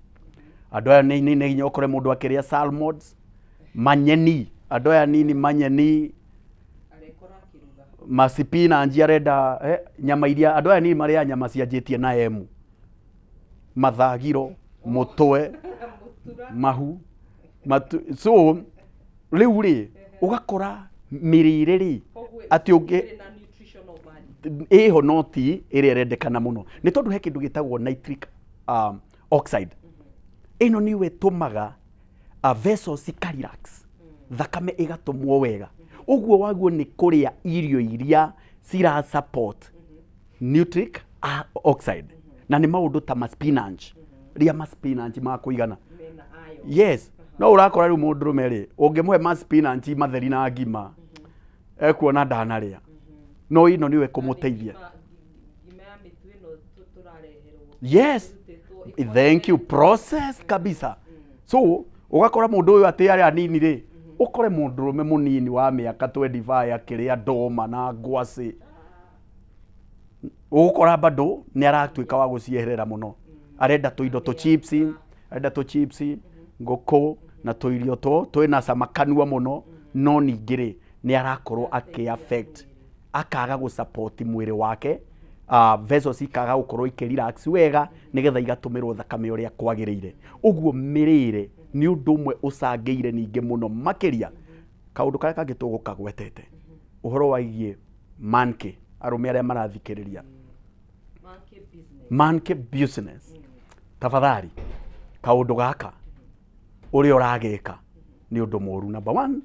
Andũ aya anini nĩ hinya ũkore mũndũ akĩrĩa salmons, manyeni. Andũ aya anini manyeni, masipinanji, arenda nyama iria andũ aya anini marĩaga, nyama cianjĩtie na emu, mathagiro, mũtwe, mahu matu. So rĩu rĩ, ũgakora mĩrĩre rĩ, atĩ ũngĩ ĩho no ti ĩrĩa ĩrendekana mũno, nĩ tondũ he kĩndũ gĩtagwo nitric oxide. Ĩno nĩyo ĩtũmaga vessels cikarelax, thakame ĩgatũmwo wega. Ũguo waguo nĩ kũrĩa irio iria cira support nitric oxide, na nĩ maũndũ ta ma spinach. Rĩa ma spinach ma kũigana. Yes, no ũrakora rĩu mũndũrũme rĩ, ũngĩmũhe ma spinach matheri na ngima, ekuona ndanarĩa, no ĩno nĩyo ĩkũmũteithia. Yes, thank you. Process kabisa. So ũgakora mũndũ ũyũ atĩ arĩa anini rĩ, Ũkore mũndũrũme mũnini wa mĩaka 25 akĩrĩa ndũma na ngwacĩ, ũgũkora bado nĩ aratuĩka wa gũcieherera mũno. Arenda tũindo tũ chips, arenda tũ chips, ngũkũ na tũirio tũ twĩna cama kanua mũno, no ningĩ rĩ nĩ arakorwo akĩ affect, akaga gũ support mwĩrĩ wake, vessels ikaga gũkorwo ikĩ relax wega nĩgetha igatũmĩrwo thakame ũrĩa kwagĩrĩire. Ũguo mĩrĩre nĩ ũndũ ũmwe ũcangĩire ningĩ mũno makĩria. Kaũndũ karĩa kangĩ tũgũkagwetete, ũhoro wĩgiĩ monkey, arũme arĩa marathikĩrĩria, monkey business, tafadhali kaũndũ gaka ũrĩa ũrageka nĩ ũndũ mũru. Number one,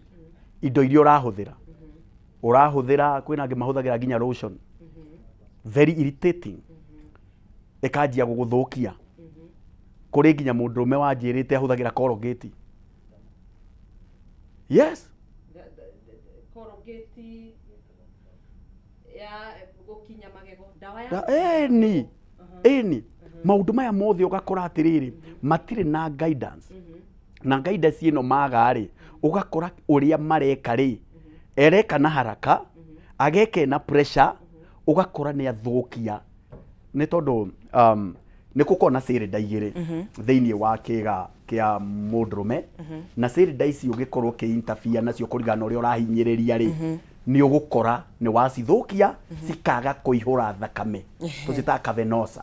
indo iria ũrahũthĩra, ũrahũthĩra, kwĩna angĩ mahũthagĩra nginya lotion, very irritating, ĩkanjia gũgũthũkia. Kũrĩ nginya mũndũrũme wanjĩrĩte ahũthagĩra Colgate. Yes. Colgate ya gũkinya magego, ndawa ya Ĩni, ĩni, maũndũ maya mothe ũgakora atĩrĩrĩ, matirĩ na guidance, na guidance ĩno maga rĩ, ũgakora ũrĩa mareka rĩ, ereka na haraka, ageka ena pressure, ũgakora nĩ athũkia, nĩ tondũ nĩ gũkoragwo na cylinder igĩrĩ thĩinĩ wa kĩga kĩa mũndũrũme, na cylinder ici ũngĩkorwo ũkĩ interfere nacio kũringana na ũrĩa ũrahinyĩrĩria rĩ, nĩ ũgũkora nĩ wacithũkia, cikaga kũihũra thakame, tũciĩtaga cavernosa,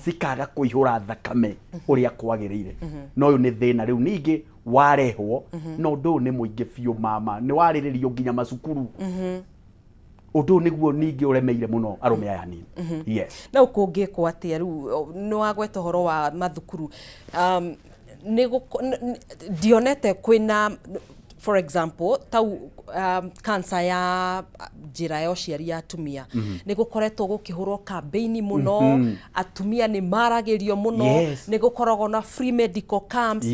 cikaga kũihũra thakame ũrĩa kwagĩrĩire. Na ũyũ nĩ thĩna rĩu ningĩ warehwo, na ũndũ ũyũ nĩ mũingĩ biũ mama, nĩ warĩrĩrio nginya macukuru. Ũndũ ũyũ nĩguo ningĩ ũremeire mũno arũme aya anini. Yes. Na kũngĩkwo atĩa rĩu? Nĩ wagweta ũhoro wa mathukuru, nĩ ndionete kwĩna, for example, tau cancer ya njĩra ya ũciari ya atumia, nĩ gũkoretwo gũkĩhũrwo campaign mũno, atumia nĩ maragĩrio mũno, nĩ gũkoragwo na free medical camps.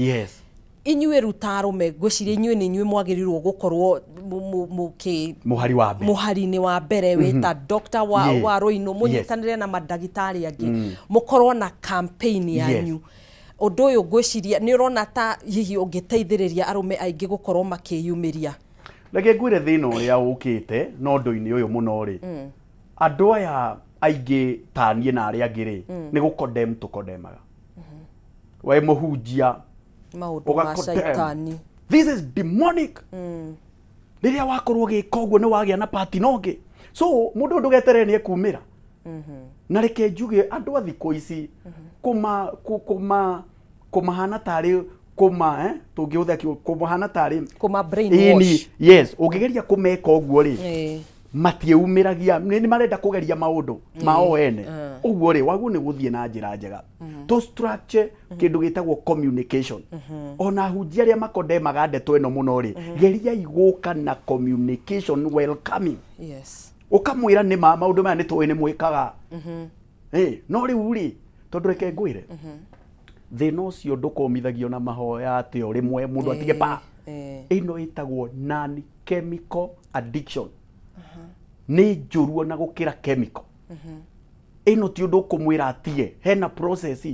Inyuĩ rĩu ta arũme, ngwĩciria inyuĩ nĩ inyuĩ mwagĩrĩirwo gũkorwo mũkĩ Mũhari wa mbere. Mũhari-inĩ wa mbere wĩ ta doctor wa, wa rũinũ, mũnyitanĩre na mandagĩtarĩ angĩ, mũkorwo na campaign yanyu. Ũndũ ũyũ ngwĩciria nĩ ũrona ta hihi ũngĩteithĩrĩria arũme aingĩ gũkorwo makĩyumĩria. Reke ngwĩre thĩna ũrĩa ũkĩte na ũndũ-inĩ ũyũ mũno rĩ, andũ aya aingĩ ta niĩ na arĩa angĩ rĩ, nĩ gũ-condemn tũ-condemnaga. We mũhunjia, maũndũ ma ũga-condemn. Caitani. This is demonic. Rĩrĩa wakorwo ũgĩka ũguo, nĩ wagĩa na partner ũngĩ, so mũndũ ũyũ ndũgeterere nĩ ekumĩra. Na reke njuge, andũ a thikũ ici kũma kũ- kũma kũmahana tarĩ kũma, tũngĩhũthĩra kiugo kũmahana tarĩ Kũma brainwash. Ĩni, yes, ũngĩgeria kũmeka ũguo rĩ, matiĩumĩragia, nĩ marenda kũgeria maũndũ mao ene. Ũguo rĩ, waguo nĩ gũthiĩ na njĩra njega to structure kĩndũ gĩtagwo communication. Ona ahunjia arĩa makondemaga ndeto ĩno mũno rĩ, geriai gũka na communication welcoming. Ũkamwĩra nĩ ma maũndũ maya nĩ tũĩ nĩ mwĩkaga. No rĩu rĩ, tondũ reke ngwĩre, thĩna ũcio ndũkomithagio na mahoya atĩ o rĩmwe mũndũ atige pa. Ĩno ĩtagwo non chemical addiction, nĩ njũru ona gũkĩra chemical. Ĩno ti ũndũ ũkũmwĩra atige, hena process.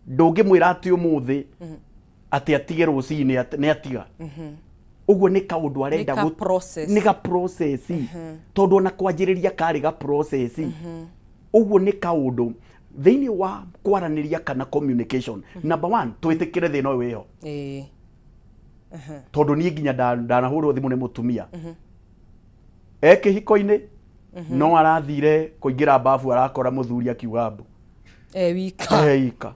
Ndũngĩmwĩra atĩ ũmũthĩ atĩ atige, rũcinĩ nĩ atiga. Ũguo nĩ kaũndũ arenda Nĩ ka process. Nĩ ga process, tondũ ona kwanjĩrĩria karĩ ga process. Ũguo nĩ kaũndũ thĩinĩ wa kwaranĩria kana communication. Number one, twĩtĩkĩre thĩna ũyũ wĩho, tondũ niĩ nginya ndanahũrwo thimũ nĩ mũtumia e kĩhiko-inĩ, no arathire kũingĩra bafu, arakora mũthuri akiuga mbu. E wika. E ika.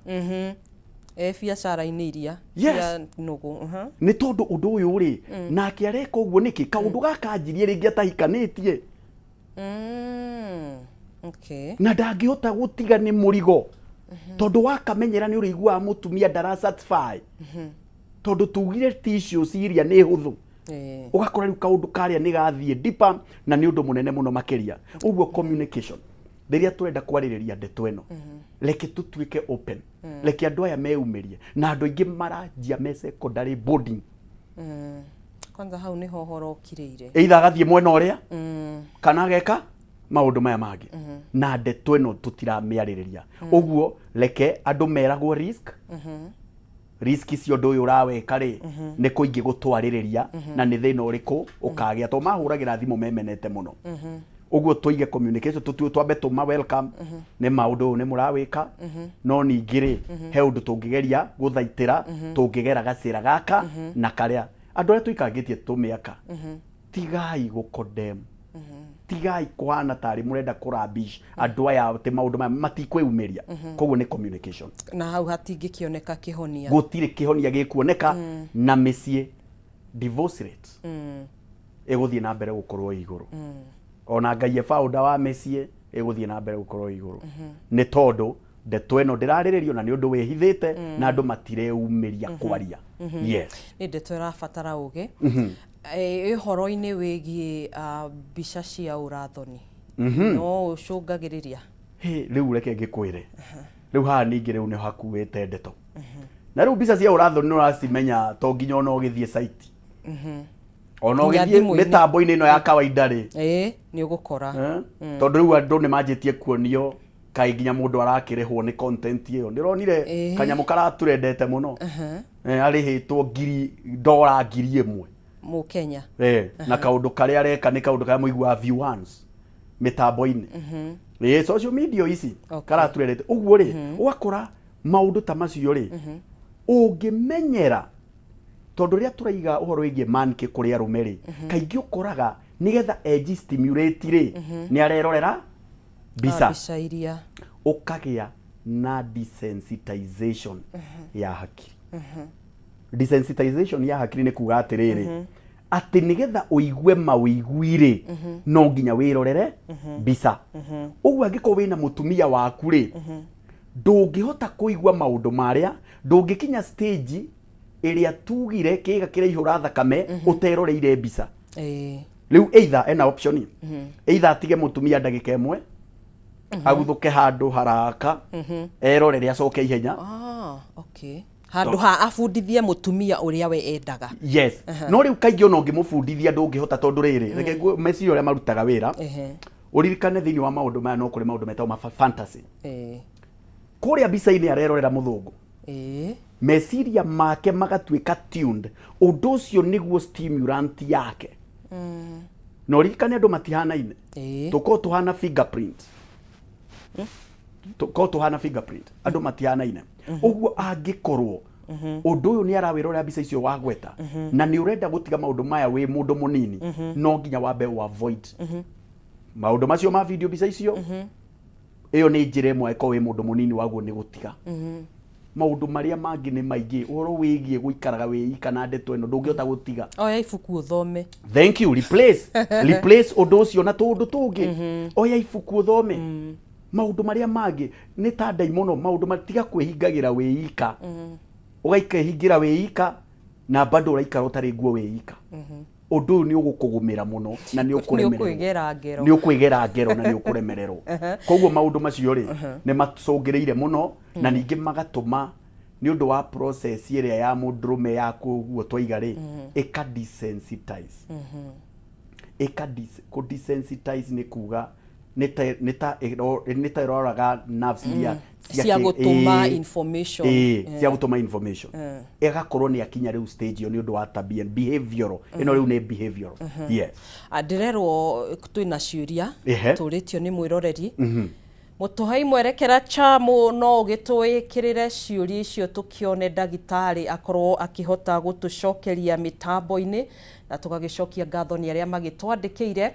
E biacara-inĩ iria cia nũgũ. Nĩ tondũ ũndũ ũyũ rĩ, nake areka ũguo nĩkĩ? Kaũndũ gaka anjirie rĩngĩ atahikanĩtie, na ndangĩhota gũtiga, nĩ mũrigo, tondũ wakamenyera nĩ ũrĩiguaga mũtumia ndara satisfy, tondũ tugire tissues iria nĩ hũthũ. Ũgakora rĩu kaũndũ karĩa nĩ gathiĩ deeper, na nĩ ũndũ mũnene mũno makĩria. Ũguo communication, rĩrĩa tũrenda kwarĩrĩria ndeto ĩno, reke tũtuĩke open, reke andũ aya meyumĩrie, na andũ aingĩ maranjia me secondary boarding. Kwanza hau nĩho ũhoro ũkirĩire. Either agathiĩ mwena ũrĩa kana ageka maũndũ maya mangĩ, na ndeto ĩno tũtiramĩarĩrĩria. Ũguo reke andũ meragwo risk. Risk cia ũndũ ũyũ ũraweka rĩ, nĩ kũ ingĩgũtwarĩrĩria na nĩ thĩna ũrĩkũ ũkagĩa, tondũ mahũragĩra thimũ memenete mũno. Ũguo tũige communication, tũtue twambe tũma welcome, nĩ ma ũndũ ũyũ nĩ mũrawĩka, no ningĩ rĩ, he ũndũ tũngĩgeria gũthaitĩra, tũngĩgera gacĩra gaka na karĩa. Andũ arĩa tũikangĩtie tũmĩaka, tigai gũ condemn, tigai kũhana tarĩ mũrenda kũ rubbish andũ aya atĩ maũndũ maya matikwĩyumĩria. Koguo nĩ communication. Na hau hatingĩkĩoneka kĩhonia. Gũtirĩ kĩhonia gĩkuoneka, na mĩciĩ divorce rate ĩgũthiĩ na mbere gũkorwo ĩ igũrũ. Ona Ngai e founder wa mĩciĩ ĩgũthiĩ na mbere gũkorwo ĩ igũrũ, nĩ tondũ ndeto ĩno ndĩrarĩrĩrio na nĩ ũndũ wĩhithĩte na andũ matireyumĩria kwaria. Yes. Nĩ ndeto ĩrabatara ũgĩ. Ũhoro-inĩ wĩgiĩ mbica cia ũrathoni, no ũcũngagĩrĩria? Hĩ, rĩu reke ngĩkwĩre, rĩu haha ningĩ rĩu nĩ hakuĩte ndeto. Na rĩu mbica cia ũrathoni nĩ ũracimenya, to nginya ona ũgĩthiĩ site, ona Nginya ũgĩthiĩ thimũ-inĩ. mĩtambo-inĩ ĩno ya kawaida rĩ. Ĩĩ, nĩ ũgũkora. Eh? Tondũ rĩu andũ nĩ manjĩtie kuonio kaĩ nginya mũndũ arakĩrĩhwo nĩ content ĩyo. Ndĩronire kanyamũ karaturendete mũno. Arĩhĩtwo ngiri ndora 1000. Mũkenya. Na kaũndũ karĩa areka nĩ kaũndũ karĩa mũiguaga view once mĩtambo-inĩ. Social media ici karaturendete. Ũguo rĩ, ũgakora maũndũ ta macio rĩ, ũngĩmenyera, tondũ rĩrĩa tũraiga ũhoro wĩgiĩ manke kũrĩ arũme rĩ, kaingĩ ũkoraga nĩgetha eji stimulate rĩ, nĩ arerorera mbica. Mbica iria. Ũkagĩa na desensitization ya hakiri. Desensitization ya hakiri nĩ kuga atĩrĩrĩ, atĩ nĩgetha ũigue mawĩigui rĩ, no nginya wĩrorere mbica. Ũguo angĩkorwo wĩna mũtumia waku rĩ, ndũngĩhota kũigua maũndũ marĩa, ndũngĩkinya stage ĩrĩa tugire kĩga kĩraihũra thakame ũteroreire mbica. Rĩu either ena option, either atige mũtumia ndagĩka ĩmwe, aguthũke handũ haraka erorere, acoke ihenya. Ah, okay. Handũ ha abundithie mũtumia ũrĩa we endaga. Yes, no rĩu kaingĩ ona ũngĩmũbundithia ndũngĩhota, tondũ rĩrĩ, reke meciria ũrĩa marutaga wĩra. Ũririkane thĩinĩ wa maũndũ maya no kũrĩ maũndũ metagwo ma fantasy. Kũrĩa mbica-inĩ arerorera mũthũngũ, meciria make magatuĩka tuned ũndũ ũcio nĩguo stimulant yake. Na ũririkane andũ matihanaine. Tũkorwo tũhana fingerprint, tũkorwo tũhana fingerprint, andũ matihanaine. Ũguo angĩkorwo ũndũ ũyũ nĩ arawĩrorera mbica icio wagweta, na nĩ ũrenda gũtiga maũndũ maya wĩ mũndũ mũnini, no nginya wambe ũ avoid maũndũ macio ma video, mbica icio. Ĩyo nĩ njĩra ĩmwe angĩkorwo wĩ mũndũ mũnini waguo nĩ gũtiga. Maũndũ marĩa mangĩ nĩ maingĩ, ũhoro wĩgiĩ gũikaraga wĩ ika na ndeto ĩno ndũngĩhota gũtiga. Oya ibuku ũthome. Thank you. Replace ũndũ ũcio na tũũndũ tũngĩ. Oya ibuku ũthome. Maũndũ marĩa mangĩ nĩ ta ndaimono, maũndũ matiga kwĩhingagĩra wĩ ika, ũgaikehingĩra wĩ ika na bado ũraikara ũtarĩ nguo wĩ ika. Ũndũ ũyũ nĩ ũgũkũgũmĩra mũno na nĩ ũkũremererwo. Nĩ ũkwĩgera ngero. Nĩ ũkwĩgera ngero na nĩ ũkũremererwo. Koguo maũndũ macio rĩ, nĩ macũngĩrĩire mũno, na ningĩ magatũma nĩ ũndũ wa process ĩrĩa ya mũndũrũme ya kũguo twaiga rĩ, ĩka desensitize, ĩka kũ desensitize nĩ kuga nĩ ta ĩroraga nerves iria cia gũtũma information. Cia gũtũma information, ĩgakorwo nĩ akinya rĩu stage ĩyo nĩ ũndũ wa tabia behavioral ĩno, rĩu nĩ behavioral, yes. Ah, ndĩrerwo twĩna ciũria tũrĩtio nĩ mwĩroreri mũtũhei mwerekera chamu, no ũgĩtwĩkĩrĩre ciũria icio tũkĩone ndagĩtarĩ akorwo akĩhota gũtũcokeria mĩtambo-inĩ, na tũgagĩcokia ngatho nĩ arĩa magĩtwandĩkĩire.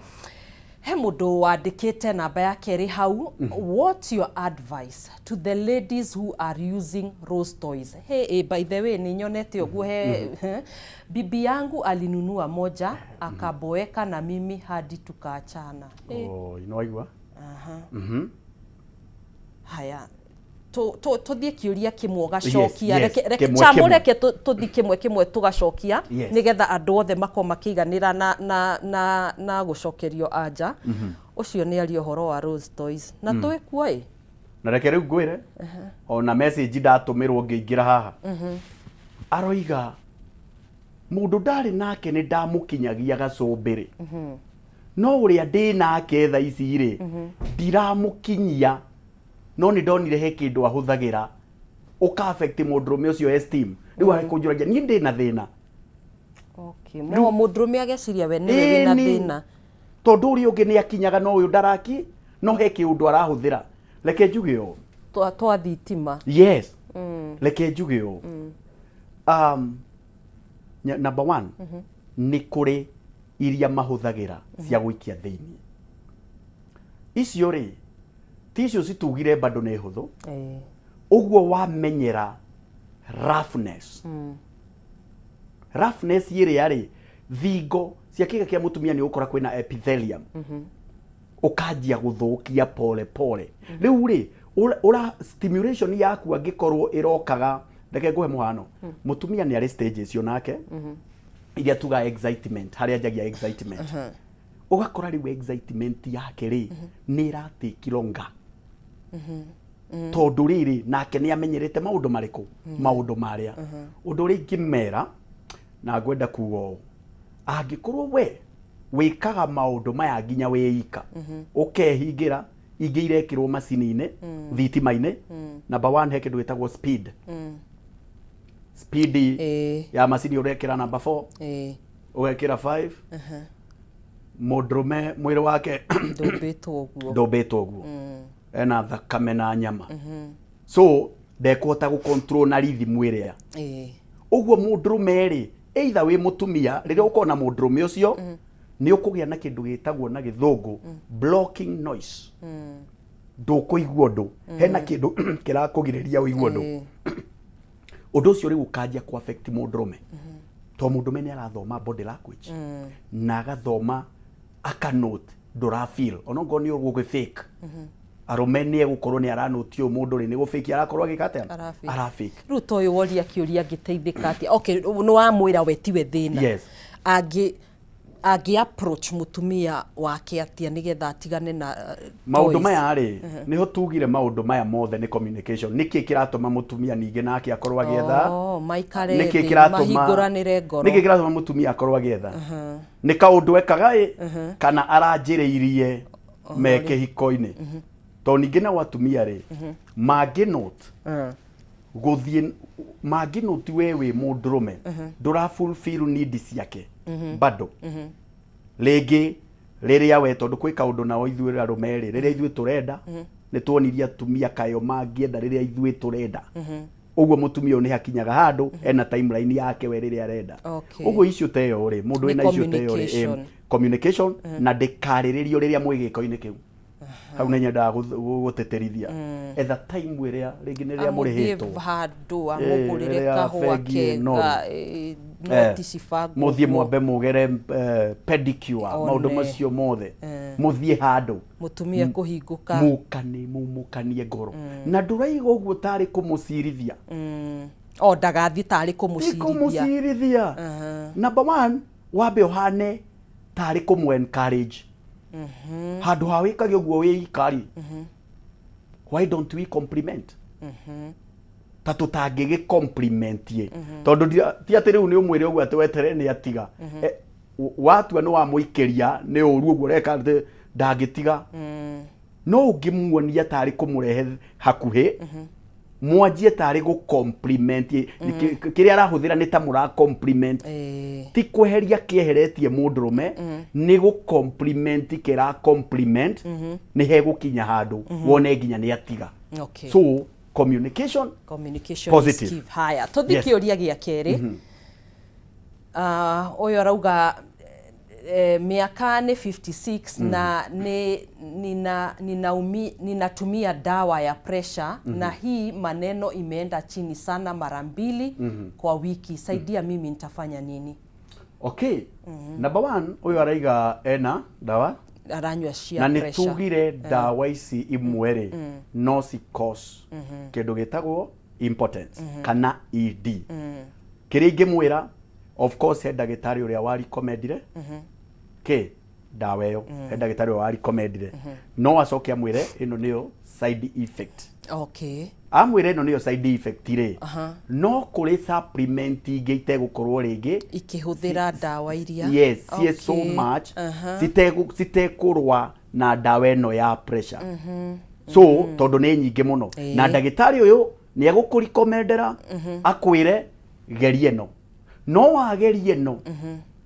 He mũndũ wandĩkĩte namba yake ĩrĩ hau: "What's your advice to the ladies who are using rose toys?" Hey, by the way, nĩ nyonete ũguo he bibi yangu alinunua moja, akaboeka na mimi hadi tukaachana." Hey. Oh, nĩ waigua. Haya, tũthiĩ kĩũria kĩmwe ũgacokia. Reke Kĩmwe, chamu kĩmwe. Reke tũthiĩ kĩmwe kĩmwe tũgacokia, nĩgetha andũ othe makorwo makĩiganĩra na gũcokerio anja. Ũcio nĩ aria ũhoro wa rose toys na twĩkuo ĩ. Na reke rĩu ngwĩre, ona message ndatũmĩrwo ngĩingĩra haha, aroiga mũndũ ndarĩ nake nĩ ndamũkinyagia gacũmbĩrĩ, no ũrĩa ndĩ nake tha ici rĩ, ndiramũkinyia, no nĩ ndonire he kĩndũ ahũthagĩra ũka affect mũndũrũme ũcio esteem. Rĩu arĩ kũnjũragia niĩ ndĩ na thĩna. Okay. Mo mũndũrũme ageciria we nĩwe wĩna Ĩni. thĩna. Tondũ ũrĩa ũngĩ nĩ akinyaga no ũyũ ndaraki, no he kĩũndũ arahũthĩra. Reke njuge ũũ. Twa thitima. Yes. Reke njuge ũũ. Number one, nĩ kũrĩ iria mahũthagĩra cia gũikia thĩinĩ. Icio rĩ, ti icio citugire bado nĩ hũthũ. Ũguo wamenyera roughness. Roughness ĩrĩa rĩ, thingo cia kĩga kĩa mũtumia nĩ ũgũkora kwĩna epithelium. Ũkanjia gũthũkia pole pole. Rĩu rĩ, ũra stimulation yaku angĩkorwo ĩrokaga, reke ngũhe mũhano. Mũtumia nĩ arĩ stages nake, iria tuga excitement, harĩa anjagia excitement. Ũgakora rĩu excitement yake rĩ, nĩ ĩratake longer. Tondũ rĩrĩ, nake nĩ amenyerete maũndũ marĩkũ? Maũndũ marĩa. Ũndũ ũrĩa ingĩmera, na ngwenda kuga ũũ, angĩkorwo we wĩkaga maũndũ maya nginya wĩ ika, ũkehingĩra, ingĩ irekĩrwo macini-inĩ, thitima-inĩ. Number one, he kĩndũ gĩtagwo speed. Speed ya macini ũrekĩra number 4, ũgekĩra 5. Mũndũrũme mwĩrĩ wake Ndũmbĩtwo ũguo. Ndũmbĩtwo ũguo. Ena thakame na nyama. So ndekũhota gũ control na rhythm ĩrĩa. Ũguo mũndũrũme rĩ, either wĩ mũtumia, rĩrĩa ũkorwo na mũndũrũme ũcio, nĩ ũkũgĩa na kĩndũ gĩtagwo na gĩthũngũ blocking noise. Ndũkũigua ũndũ. Hena kĩndũ kĩrakũgirĩrĩria ũigue ũndũ. Ũndũ ũcio rĩu ũkanjia kũ affect mũndũrũme. Tondũ mũndũrũme nĩ arathoma body language. Na agathoma aka note ndũra feel. Onokorwo nĩ ũgũgĩ fake. Arũme nĩ egũkorwo nĩ aranoti ũyũ mũndũ rĩ, nĩ gũ fake arakorwo agĩka atĩa? Ara fake. Ara fake. Rĩu ta ũyũ woria kĩũria angĩteithĩka atĩa? Okay, nĩ wamwĩra we tiwe thĩna. Yes. Angĩ approach mũtumia wake atĩa nĩgetha atigane na Maũndũ toys? maya rĩ, nĩho tugire maũndũ maya mothe nĩ communication. Nĩkĩ kĩratũma mũtumia ningĩ nake akorwo agĩetha? Oh, maikare Nĩkĩ thĩ, kĩratũma mahingũranĩre ngoro. Nĩkĩ kĩratũma mũtumia akorwo agĩetha? Nĩ kaũndũ ekaga ĩ, kana aranjĩrĩirie me kĩhiko-inĩ? Tondũ ningĩ nao atumia rĩ, mangĩ note gũthiĩ, mangĩ note we wĩ mũndũrũme ndũra fulfill need ciake bado rĩngĩ rĩrĩa we, tondũ kwĩ kaũndũ nao ithuĩ arũme rĩ, rĩrĩa ithuĩ tũrenda, nĩ tuonirie atumia kayo mangĩenda rĩrĩa ithuĩ tũrenda. Ũguo mũtumia ũyũ nĩ hakinyaga handũ ena timeline yake we rĩrĩa arenda. Ũguo issue ta ĩyo rĩ, mũndũ Nĩ wĩna issue ta ĩyo rĩ, communication. Communication na ndĩkarĩrĩrio rĩrĩa mwĩ gĩko-inĩ kĩu. Hau nĩ nyendaga gũtĩtĩrithia, etha time ĩrĩa rĩngĩ nĩ rĩrĩa Amũthiĩ mũrĩhĩtwo handũ amũgũrĩre rĩrĩa kahũa bengi ĩno kega, rĩ. Noti cibangwo Mũthiĩ ũguo. Mwambe mũgere pedicure, maũndũ One. Macio mothe, mũthiĩ handũ Mũtumia kũhingũka. Mũkane mumũkanie ngoro na ndũraiga ũguo tarĩ kũmũcirithia. O ndagathiĩ tarĩ Ti kũmũcirithia. Kũmũcirithia. Number one, wambe ũhane tarĩ kũmũ encourage handũ ha wĩkage ũguo wĩ ikari. Why don't we compliment ta tũtangĩgĩ compliment ye? Tondũ ti atĩ rĩu nĩ ũmwĩre ũguo atĩ wetere nĩ atiga. Watua nĩ wamũikĩria nĩ ũru ũguo ũreka atĩ ndangĩtiga, no ũngĩmuonia tarĩ kũmũrehe hakuhĩ, mwanjie tarĩ gũ compliment kĩrĩa arahũthĩra, nĩ ta mũra compliment. Ti kweheria kĩeheretie mũndũrũme, nĩ gũ compliment kĩra compliment, nĩ hegũkinya handũ wone nginya nĩ atiga. So communication. Communication Positive. is key. Haya, tũthiĩ kĩũria gĩa kerĩ. Ah, ũyũ arauga miaka nĩ 56 na nĩ ninatumia dawa ya pressure na hii maneno imeenda chini sana mara mbili kwa wiki. Saidia mimi, nitafanya nini? Okay, number one, ũyũ araiga ena ndawa Aranyua cia na nĩ pressure. Tugire ndawa ici imwe rĩ, no ci cause kĩndũ gĩtagwo impotence kana ED. Kĩrĩa ingĩmwĩra, of course he ndagĩtarĩ ũrĩa wa recommendire kĩ ndawa ĩyo, he ndagĩtarĩ ũrĩa wa recommendire, no acoke amwĩre ĩno nĩyo side effect. Amwĩre ĩno nĩyo side effect rĩ, no kũrĩ supplement ingĩ itegũkorwo rĩngĩ ikĩhũthĩra ndawa iria. Yes, ciĩ so much citekũrũa na ndawa ĩno ya pressure. So tondũ nĩ nyingĩ mũno, na ndagĩtarĩ ũyũ nĩ egũkũrecommendera akwĩre Geria ĩno, no wageria ĩno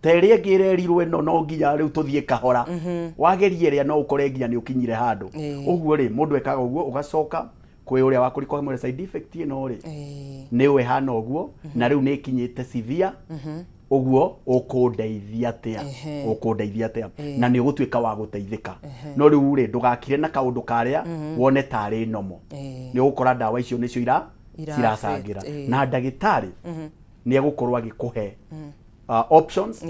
ta ĩrĩa ĩngĩ ĩrerirwo ĩno, no nginya rĩu tũthiĩ kahora. Wageria ĩrĩa, no ũkore nginya nĩ ũkinyire handũ. Ũguo rĩ, mũndũ ekaga ũguo, ũgacoka kwĩ ũrĩa wakũrikwo kamwĩra side effect ĩno rĩ, nĩ ũĩ hana ũguo, na rĩu nĩ ĩkinyĩte severe ũguo, ũkũndeithia atĩa? Ũkũndeithia atĩa? Na nĩ ũgũtuĩka wa gũteithĩka. No rĩu rĩ, ndũgakire na kaũndũ karĩa wone tarĩ nomo. Nĩ ũgũkora ndawa icio nĩcio ira ciracangĩra na ndagĩtarĩ nĩ egũkorwo agĩkũhe options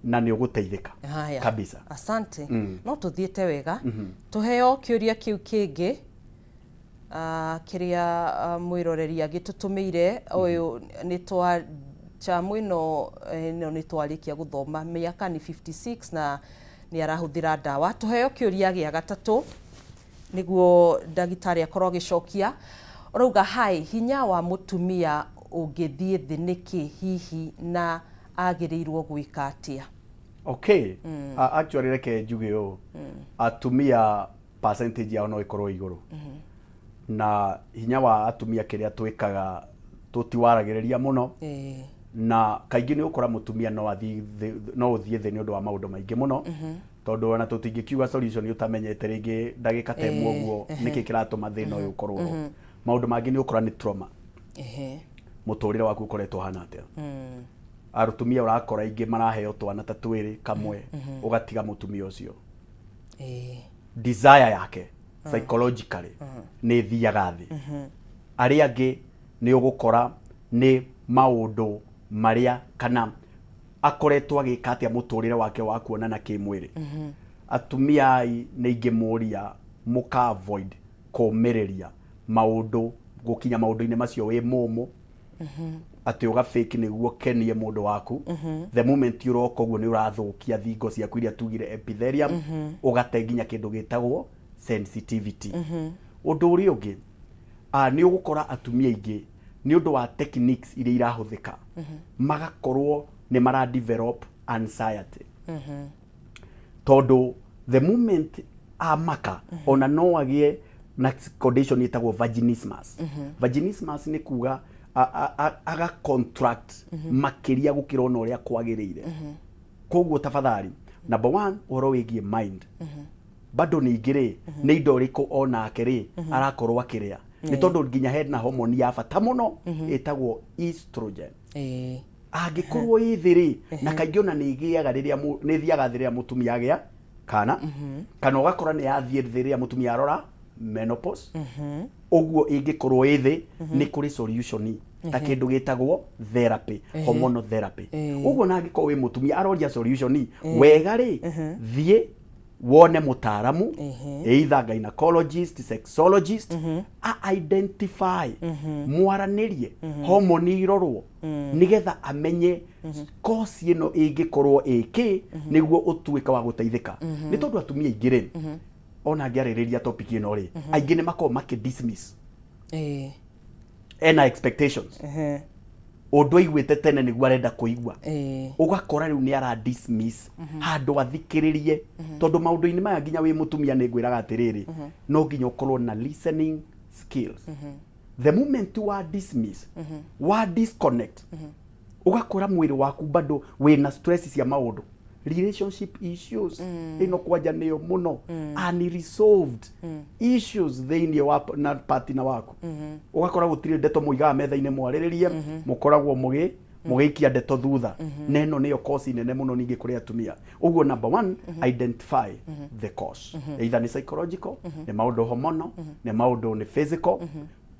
na nĩ ũgũteithĩka. Haya. Kabisa. Asante. No tũthiĩte wega. Tũheo kĩũria kĩu kĩngĩ kĩrĩa mwĩroreri agĩtũtũmĩire. Ũyũ nĩ twa chamu ĩno, ĩno nĩ twarĩkia gũthoma. Mĩaka nĩ 56 na nĩ arahũthĩra ndawa. Tũheo kĩũria gĩa gatatũ nĩguo ndagĩtarĩ akorwo agĩcokia. Ũrauga hi, hinya wa mũtumia ũngĩthiĩ thĩ nĩkĩ hihi, na agĩrĩirwo gwĩka atĩa? Okay, actually reke njuge ũũ, atumia percentage yao no ĩkorwo igũrũ, na hinya wa atumia kĩrĩa twĩkaga tũtiwaragĩrĩria mũno. Na kaingĩ nĩ ũkora mũtumia no athiĩ no ũthiĩ thĩ nĩ ũndũ wa maũndũ maingĩ mũno, tondũ ona tũtingĩkiuga solution ũtamenyete rĩngĩ ndagĩka ta ĩmwe ũguo nĩkĩ kĩratũma thĩna ũyũ ũkorwo ho. Maũndũ mangĩ nĩ ũkora nĩ trauma. Mũtũrĩre waku ũkoretwo ũhana atĩa? Atumia ũrakora aingĩ maraheo twana ta twĩrĩ, kamwe ũgatiga mũtumia ũcio, desire yake psychologically nĩ ĩthiaga thĩ. Arĩa angĩ nĩ ũgũkora nĩ maũndũ marĩa kana akoretwo agĩka atĩa mũtũrĩre wake wa kuonana kĩmwĩrĩ. Atumia ai, nĩ ingĩmũria mũka avoid kũmĩrĩria maũndũ gũkinya maũndũ-inĩ macio wĩ mũmũ, atĩ ũga fake nĩguo kenie mũndũ waku. The moment ũroka ũguo, nĩ ũrathũkia thingo ciaku iria tugire epithelium, ũgate nginya kĩndũ gĩtagwo sensitivity. Ũndũ ũrĩa ũngĩ, nĩ ũgũkora atumia aingĩ nĩ ũndũ wa techniques iria irahũthĩka magakorwo nĩ mara develop anxiety, tondũ the moment amaka ona no agĩe na condition ĩtagwo vaginismus. Vaginismus nĩ kuga aga contract makĩria gũkĩra ona ũrĩa kwagĩrĩire. Koguo tafadhali, number one, ũhoro wĩgiĩ mind. Bado ningĩ rĩ, nĩ indo ĩrĩkũ onake rĩ arakorwo akĩrĩa? Nĩ tondũ nginya hena homoni ya bata mũno ĩtagwo estrogen. Angĩkorwo ĩ thĩ rĩ, na kaingĩ ona nĩ ĩgĩaga rĩrĩa nĩ ĩthiaga thĩ rĩrĩa mũtumia agĩa kana, kana ũgakora nĩ yathiĩ thĩ rĩrĩa mũtumia arora menopause. Ũguo ĩngĩkorwo ĩ thĩ, nĩ kũrĩ solution ta kĩndũ gĩtagwo therapy, hormonal therapy. Ũguo na angĩkorwo wĩ mũtumia aroria solution wega rĩ, thiĩ wone mũtaaramu, either gynecologist, sexologist, a identify, mwaranĩrie, homoni irorwo nĩgetha amenye kosi ĩno ĩngĩkorwo ĩkĩ nĩguo ũtuĩke wa gũteithĩka. Nĩ tondũ atumia aingĩ rĩ, ona ngĩarĩrĩria topic ĩno rĩ, aingĩ nĩ makoragwo makĩ dismiss. Ena expectations, ũndũ aiguĩte tene nĩguo arenda kũigua. Ũgakora rĩu nĩ ara dismiss handũ athikĩrĩrie, tondũ maũndũ-inĩ maya nginya wĩ mũtumia nĩ ngwĩraga atĩrĩrĩ, no nginya ũkorwo na listening skills. The moment wa dismiss, wa disconnect, ũgakora mwĩrĩ waku bado wĩna stress cia maũndũ, relationship issues ĩno kwanja nĩyo mũno, unresolved issues thĩinĩ wa na partner waku. Ũgakora gũtirĩ ndeto mũigaga metha-inĩ mwarĩrĩrie, mũkoragwo mũgĩ mũgĩikia ndeto thutha, na ĩno nĩyo cause nene mũno ningĩ kũrĩ atumia. Ũguo number one, identify the cause, either nĩ psychological, nĩ maũndũ hormonal, nĩ maũndũ nĩ physical.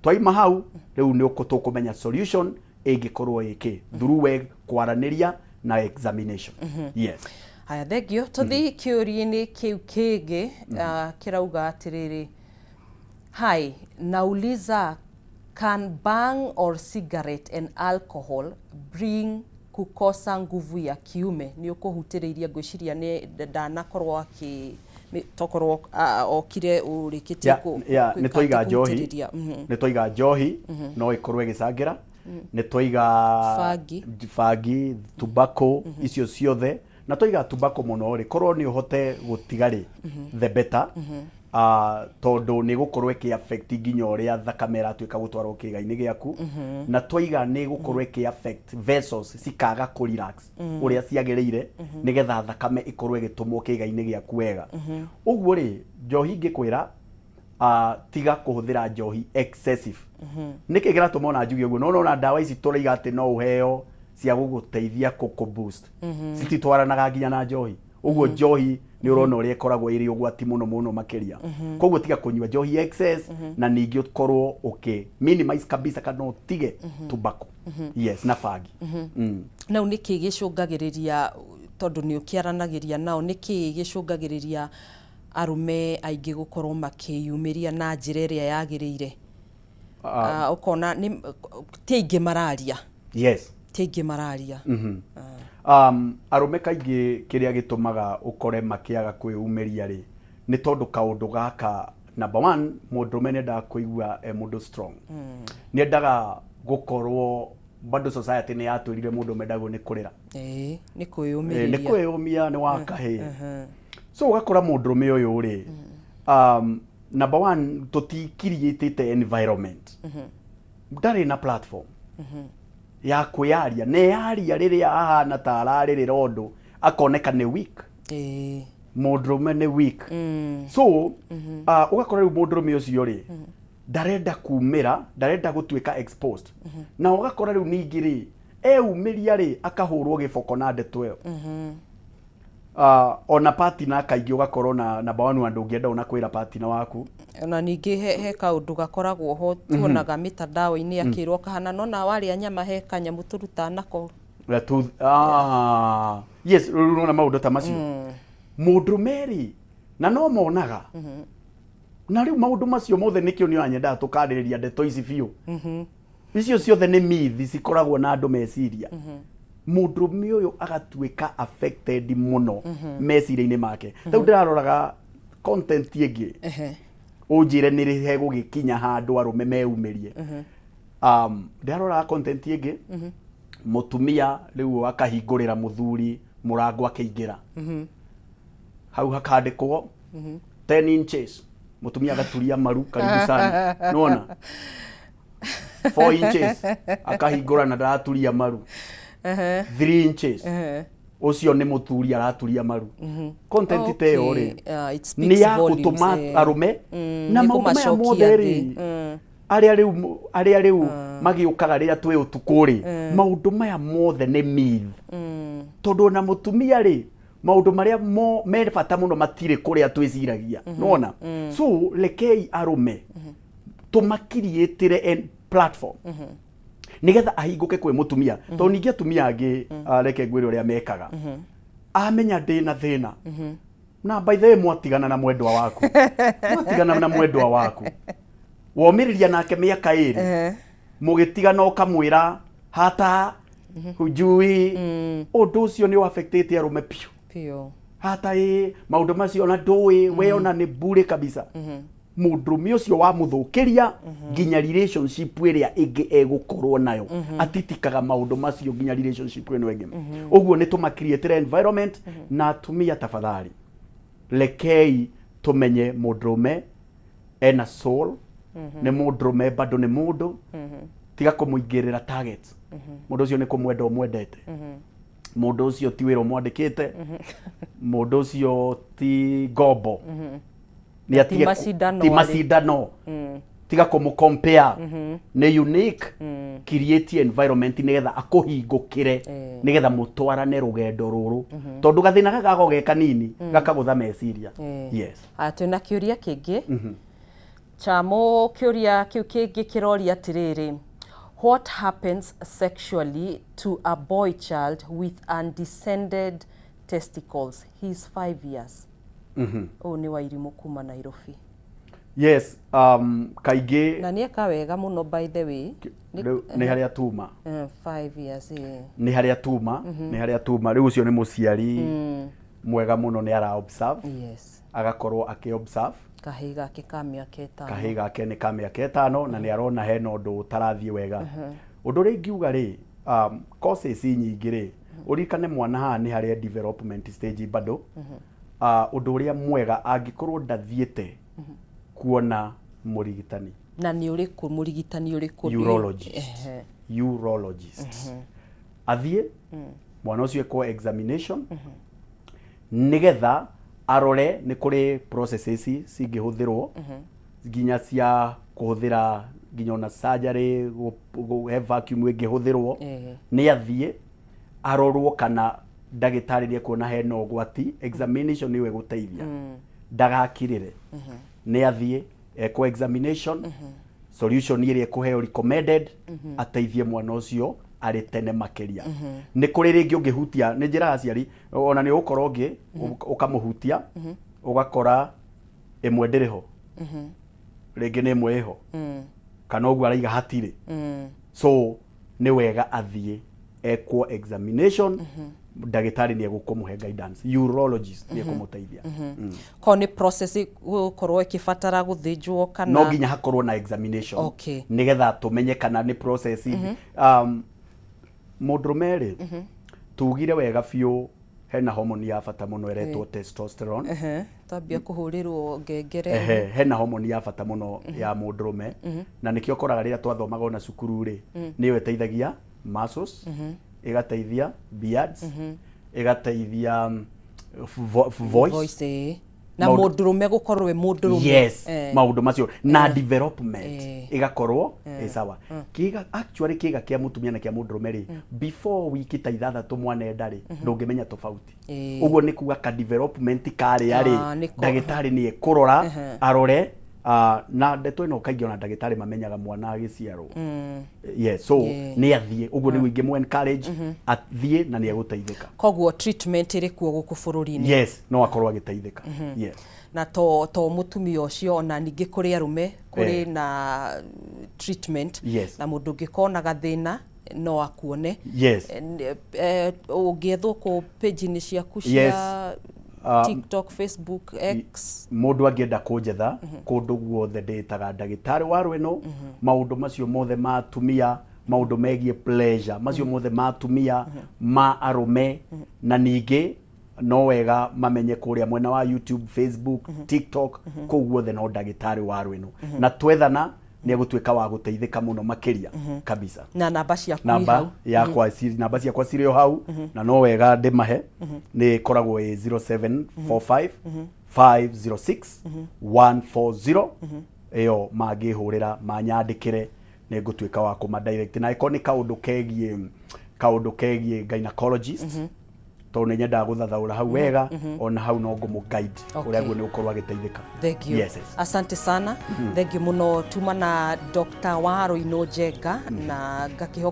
Twaima hau rĩu nĩ tũkũmenya solution ĩngĩkorwo ĩkĩ through we kwaranĩria na examination, yes. Haya, thengio. Tũthiĩ kĩũria-inĩ kĩu kĩngĩ. Kĩrauga atĩrĩrĩ, "Hi, nauliza, can bhang or cigarette and alcohol bring kukosa nguvu ya kiume?" Nĩ ũkũhutĩrĩirie, ngwĩciria nĩ ndanakorwo akĩ tokorwo okire ũrĩkĩtie Nĩ twaiga njohi. Kũhutĩrĩria. Nĩ twaiga njohi no ĩkorwo ĩgĩcangĩra, nĩ twaiga Bangi. Bangi, tobacco, icio ciothe. Na twaiga tobacco mũno rĩ, korwo nĩ ũhote gũtiga rĩ, the better. Tondũ nĩ ĩgũkorwo ĩkĩ affect nginya ũrĩa thakame ĩratuĩka gũtwarwo kĩĩga-inĩ gĩaku. Na twaiga nĩ ĩgũkorwo ĩkĩ affect vessels cikaga kũ relax ũrĩa ciagĩrĩire nĩgetha thakame ĩkorwo ĩgĩtũmwo kĩĩga-inĩ gĩaku wega. Ũguo rĩ, njohi ingĩkwĩra tiga kũhũthĩra njohi excessive. Nĩkĩ kĩratũma ona njuge ũguo? Nĩwona ona ndawa ici tũraiga atĩ no ũheo cia gũgũteithia kũkũ boost, cititwaranaga nginya na njohi. Ũguo njohi nĩ ũrona ũrĩa ĩkoragwo ĩrĩ ũgwati mũno mũno makĩria. Koguo tiga kũnyua njohi excess, na ningĩ ũkorwo ũkĩ minimize kabisa kana ũtige tobacco, yes, na bangi. Nau nĩkĩ gĩcũngagĩrĩria, tondũ nĩ ũkĩaranagĩria nao, nĩkĩ gĩcũngagĩrĩria arũme aingĩ gũkorwo makĩyumĩria na njĩra ĩrĩa yagĩrĩire? Ũkona nĩ ti aingĩ mararia. Ti aingĩ mararia. Arũme kaingĩ kĩrĩa gĩtũmaga ũkore makĩaga kwĩyumĩria rĩ, nĩ tondũ kaũndũ gaka, number one, mũndũrũme nĩ endaga kũigua e mũndũ strong. Nĩ endaga gũkorwo bado society nĩ yatwĩrire mũndũrũme ndagwo nĩ kũrĩra. Ĩĩ, nĩ kwĩyũmĩrĩria. Nĩ kwĩyũmia, nĩ wa kahĩĩ. So ũgakora mũndũrũme ũyũ rĩ, number one, tũtikiriĩtĩte environment, ndarĩ na platform ya kwĩyaria, na eyaria rĩrĩa ahana ta ararĩrĩra ũndũ akoneka nĩ weak. Mũndũrũme nĩ weak. So ũgakora rĩu mũndũrũme ũcio rĩ, ndarenda kumĩra, ndarenda gũtuĩka exposed, na ũgakora rĩu ningĩ rĩ, eumĩria rĩ, akahũrwo gĩboko na ndeto ĩyo. Ona partner kaingĩ ũgakorwo na number one, andũ ũngĩenda ona kwĩra partner waku. Ona ningĩ he kaũndũ gakoragwo ho tuonaga mĩtandao-inĩ akĩrwo kahana nona warĩa nyama he kanyamũ tũrutaga nako. Ah, yes, rĩu ũrona maũndũ ta macio mũndũrũme rĩ, na no monaga na rĩu maũndũ macio mothe nĩkĩo nĩ nyendaga tũkarĩrĩria ndeto ici biũ. Icio ciothe nĩ myth cikoragwo na andũ meciria. Mũndũrũme ũyũ agatuĩka affected mũno meciria-inĩ make. Rĩu ndĩraroraga content ĩngĩ, ũnjĩre nĩ rĩ hegũgĩkinya handũ arũme meyumĩrie. Ndĩraroraga content ĩngĩ, mũtumia rĩu akahingũrĩra mũthuri mũrango, akĩingĩra hau hakandĩkwo 10 inches, mũtumia agaturia maru, "Karibu sana." Nĩwona 4 inches, akahingũra na ndaraturia maru, 3 inches, ũcio nĩ mũthuri araturia maru. Content ta ĩyo rĩ, It speaks nĩ ya volumes, gũtũma arũme na nĩ maũndũ maya kũmacokia mothe thĩ. rĩ, arĩa rĩu magĩũkaga rĩrĩa twĩ ũtukũ rĩ, maũndũ maya mothe nĩ myth, tondũ ona mũtumia rĩ, maũndũ marĩa me bata mũno matirĩ kũrĩa twĩciragia, nĩwona? So rekei arũme tũmakiriĩtĩre platform nigetha ahingũke kwĩ mũtumia, tondũ ningĩ atumia angĩ, reke ngwĩre ũrĩa mekaga. Amenya ndĩna thĩna na, by the way, mwatigana na mwendwa waku, mwatigana na mwendwa waku, womĩrĩria nake mĩaka 2, mũgĩtigana ũkamwĩra hata hujui, ũndũ ũcio nĩ ũaffectĩte arũme biũ. Biũ. Hata ĩ maũndũ macio ona ndũĩ we ona nĩ bure kabisa. Mũndũrũme ũcio wamũthũkĩria nginya relationship ĩrĩa ĩngĩ egũkorwo nayo, atitikaga maũndũ macio nginya relationship ĩno ĩngĩ. Ũguo nĩ tũmakiriĩtĩre environment. Na atumia, tafadhali rekei tũmenye mũndũrũme ena soul, nĩ mũndũrũme bado nĩ mũndũ. Tiga kũmũingĩrĩra targets. Mũndũ ũcio nĩ kũmwenda ũmwendete, mũndũ ũcio ti wĩra ũmwandĩkĩte, mũndũ ũcio ti ngombo. Nĩ Ti atige macindano ti arĩ. Macindano. Tiga kũmũ compare, nĩ unique. Create environment nĩgetha akũhingũkĩre, nĩgetha mũtwarane rũgendo rũrũ, tondũ gathĩna gagakorwo ge kanini gakagũtha meciria. Yes. Aya, twĩna kĩũria kĩngĩ chamo. Kĩũria kĩu kĩngĩ kĩroria atĩrĩrĩ, what happens sexually to a boy child with undescended testicles? He is 5 years. Ũyũ nĩ Wairimũ kuma Nairobi. Yes, kaingĩ Na nĩ eka wega mũno, by the way. Rĩu nĩ harĩa tuma. 5 years, eh. Nĩ harĩa tuma, nĩ harĩa tuma. Rĩu ũcio nĩ mũciari mwega mũno, nĩ ara observe, agakorwo akĩ observe kahĩĩ gake ka mĩaka 5. Kahĩĩ gake nĩ ka mĩaka 5 na nĩ arona hena ũndũ ũtarathiĩ wega. Ũndũ ũrĩa ingiuga rĩ, causes nyingĩ rĩ, ũririkane mwana haha nĩ harĩa development stage bado. Ũndũ ũrĩa mwega, angĩkorwo ndathiĩte Kuona mũrigitani. Na nĩ ũrĩkũ mũrigitani ũrĩkũ? Urologist. Urologist athiĩ, mwana ũcio ekwo examination nĩgetha arore nĩ kũrĩ processes cingĩhũthĩrwo, nginya cia kũhũthĩra, nginya ona surgery, he vacuum ĩngĩhũthĩrwo. Nĩ athiĩ arorwo kana ndagĩtarĩ nĩ ekuona hena ũgwati. Examination nĩyo ĩgũteithia, ndagakirĩre, nĩ athiĩ ekwo examination, solution ĩrĩa ĩkũheo recommended ateithie mwana ũcio arĩ tene makĩria. Nĩ kũrĩ rĩngĩ ũngĩhutia, nĩ njĩraga aciari ona nĩ ũgũkorwo ũngĩ ũkamũhutia ũgakora ĩmwe ndĩrĩ ho, rĩngĩ nĩ ĩmwe ĩho, kana ũguo araiga hatirĩ. So nĩ wega athiĩ ekwo examination, ndagĩtarĩ nĩ egũkũmũhe guidance, urologist nĩ ekũmũteithia. Ko nĩ process gũkorwo ĩkĩbatara gũthĩnjwo kana? No nginya hakorwo na examination nĩgetha tũmenye kana nĩ process. Mũndũrũme rĩ, tugire wega biũ hena hormone ya bata mũno ĩretwo testosterone. Ehe, twambia kũhũrĩrwo ngengere. Ehe, hena hormone ya bata mũno ya mũndũrũme, na nĩkĩo ũkoraga rĩrĩa twathomaga ona cukuru rĩ, nĩyo ĩteithagia muscles, ĩgateithia beards, ĩgateithia voice. Voice, ĩĩ. Na Mũndũrũme gũkorwo e mũndũrũme. Yes. Maũndũ macio na development ĩgakorwo ĩ sawa. Kĩga, actually kĩga kĩa mũtumia na kĩa mũndũrũme rĩ, before wiki ta 6 mwana enda rĩ, ndũngĩmenya tofauti. Ũguo nĩ kuga ka development karĩa rĩ, Ah, nĩko. ndagĩtarĩ nĩ ekũrora, arore, na ndeto ĩno kaingĩ ona ndagĩtarĩ mamenyaga mwana agĩciarwo. Yes, so nĩ athiĩ ũguo nĩguo ingĩmũ encourage athiĩ na nĩ egũteithĩka. Koguo treatment ĩrĩ kuo gũkũ bũrũri-inĩ? Yes, no akorwo agĩteithĩka, yes. Na to mũtumia ũcio, ona ningĩ kũrĩ arũme kũrĩ na treatment? Na mũndũ ũngĩkorwo na gathĩna no akuone? Yes. Ũngĩethwo kũ page-inĩ ciaku cia TikTok, Facebook, X? Mũndũ angĩenda kũnjetha kũndũ guothe, ndĩtaga Ndagĩtarĩ wa Rwĩno. Maũndũ macio mothe ma atumia, maũndũ megiĩ pleasure, macio mothe ma atumia, ma arũme, na ningĩ no wega mamenye kũrĩa mwena wa YouTube, Facebook, TikTok, kũu guothe no Ndagĩtarĩ wa Rwĩno, na twethana nĩ egũtuĩka wa gũteithĩka mũno makĩria kabisa. Na namba ciaku i Namba hau? Yakwa namba ciakwa cirĩ o hau, na no wega ndĩmahe, nĩ ĩkoragwo ĩ 0745 506 140. Ĩyo mangĩhũrĩra, manyandĩkĩre, nĩ ngũtuĩka wa kũma direct, na ĩkorwo nĩ kaũndũ kegiĩ gynecologist, tondũ nĩ nyendaga gũthathaũra hau wega, ona hau no ngũmũ guide ũrĩa guo nĩ gũkorwo agĩteithĩka. Thank you. Yes. Asante sana. Thank you muno. Tuma na Dr. Waruinũ Njenga na ngakĩhoka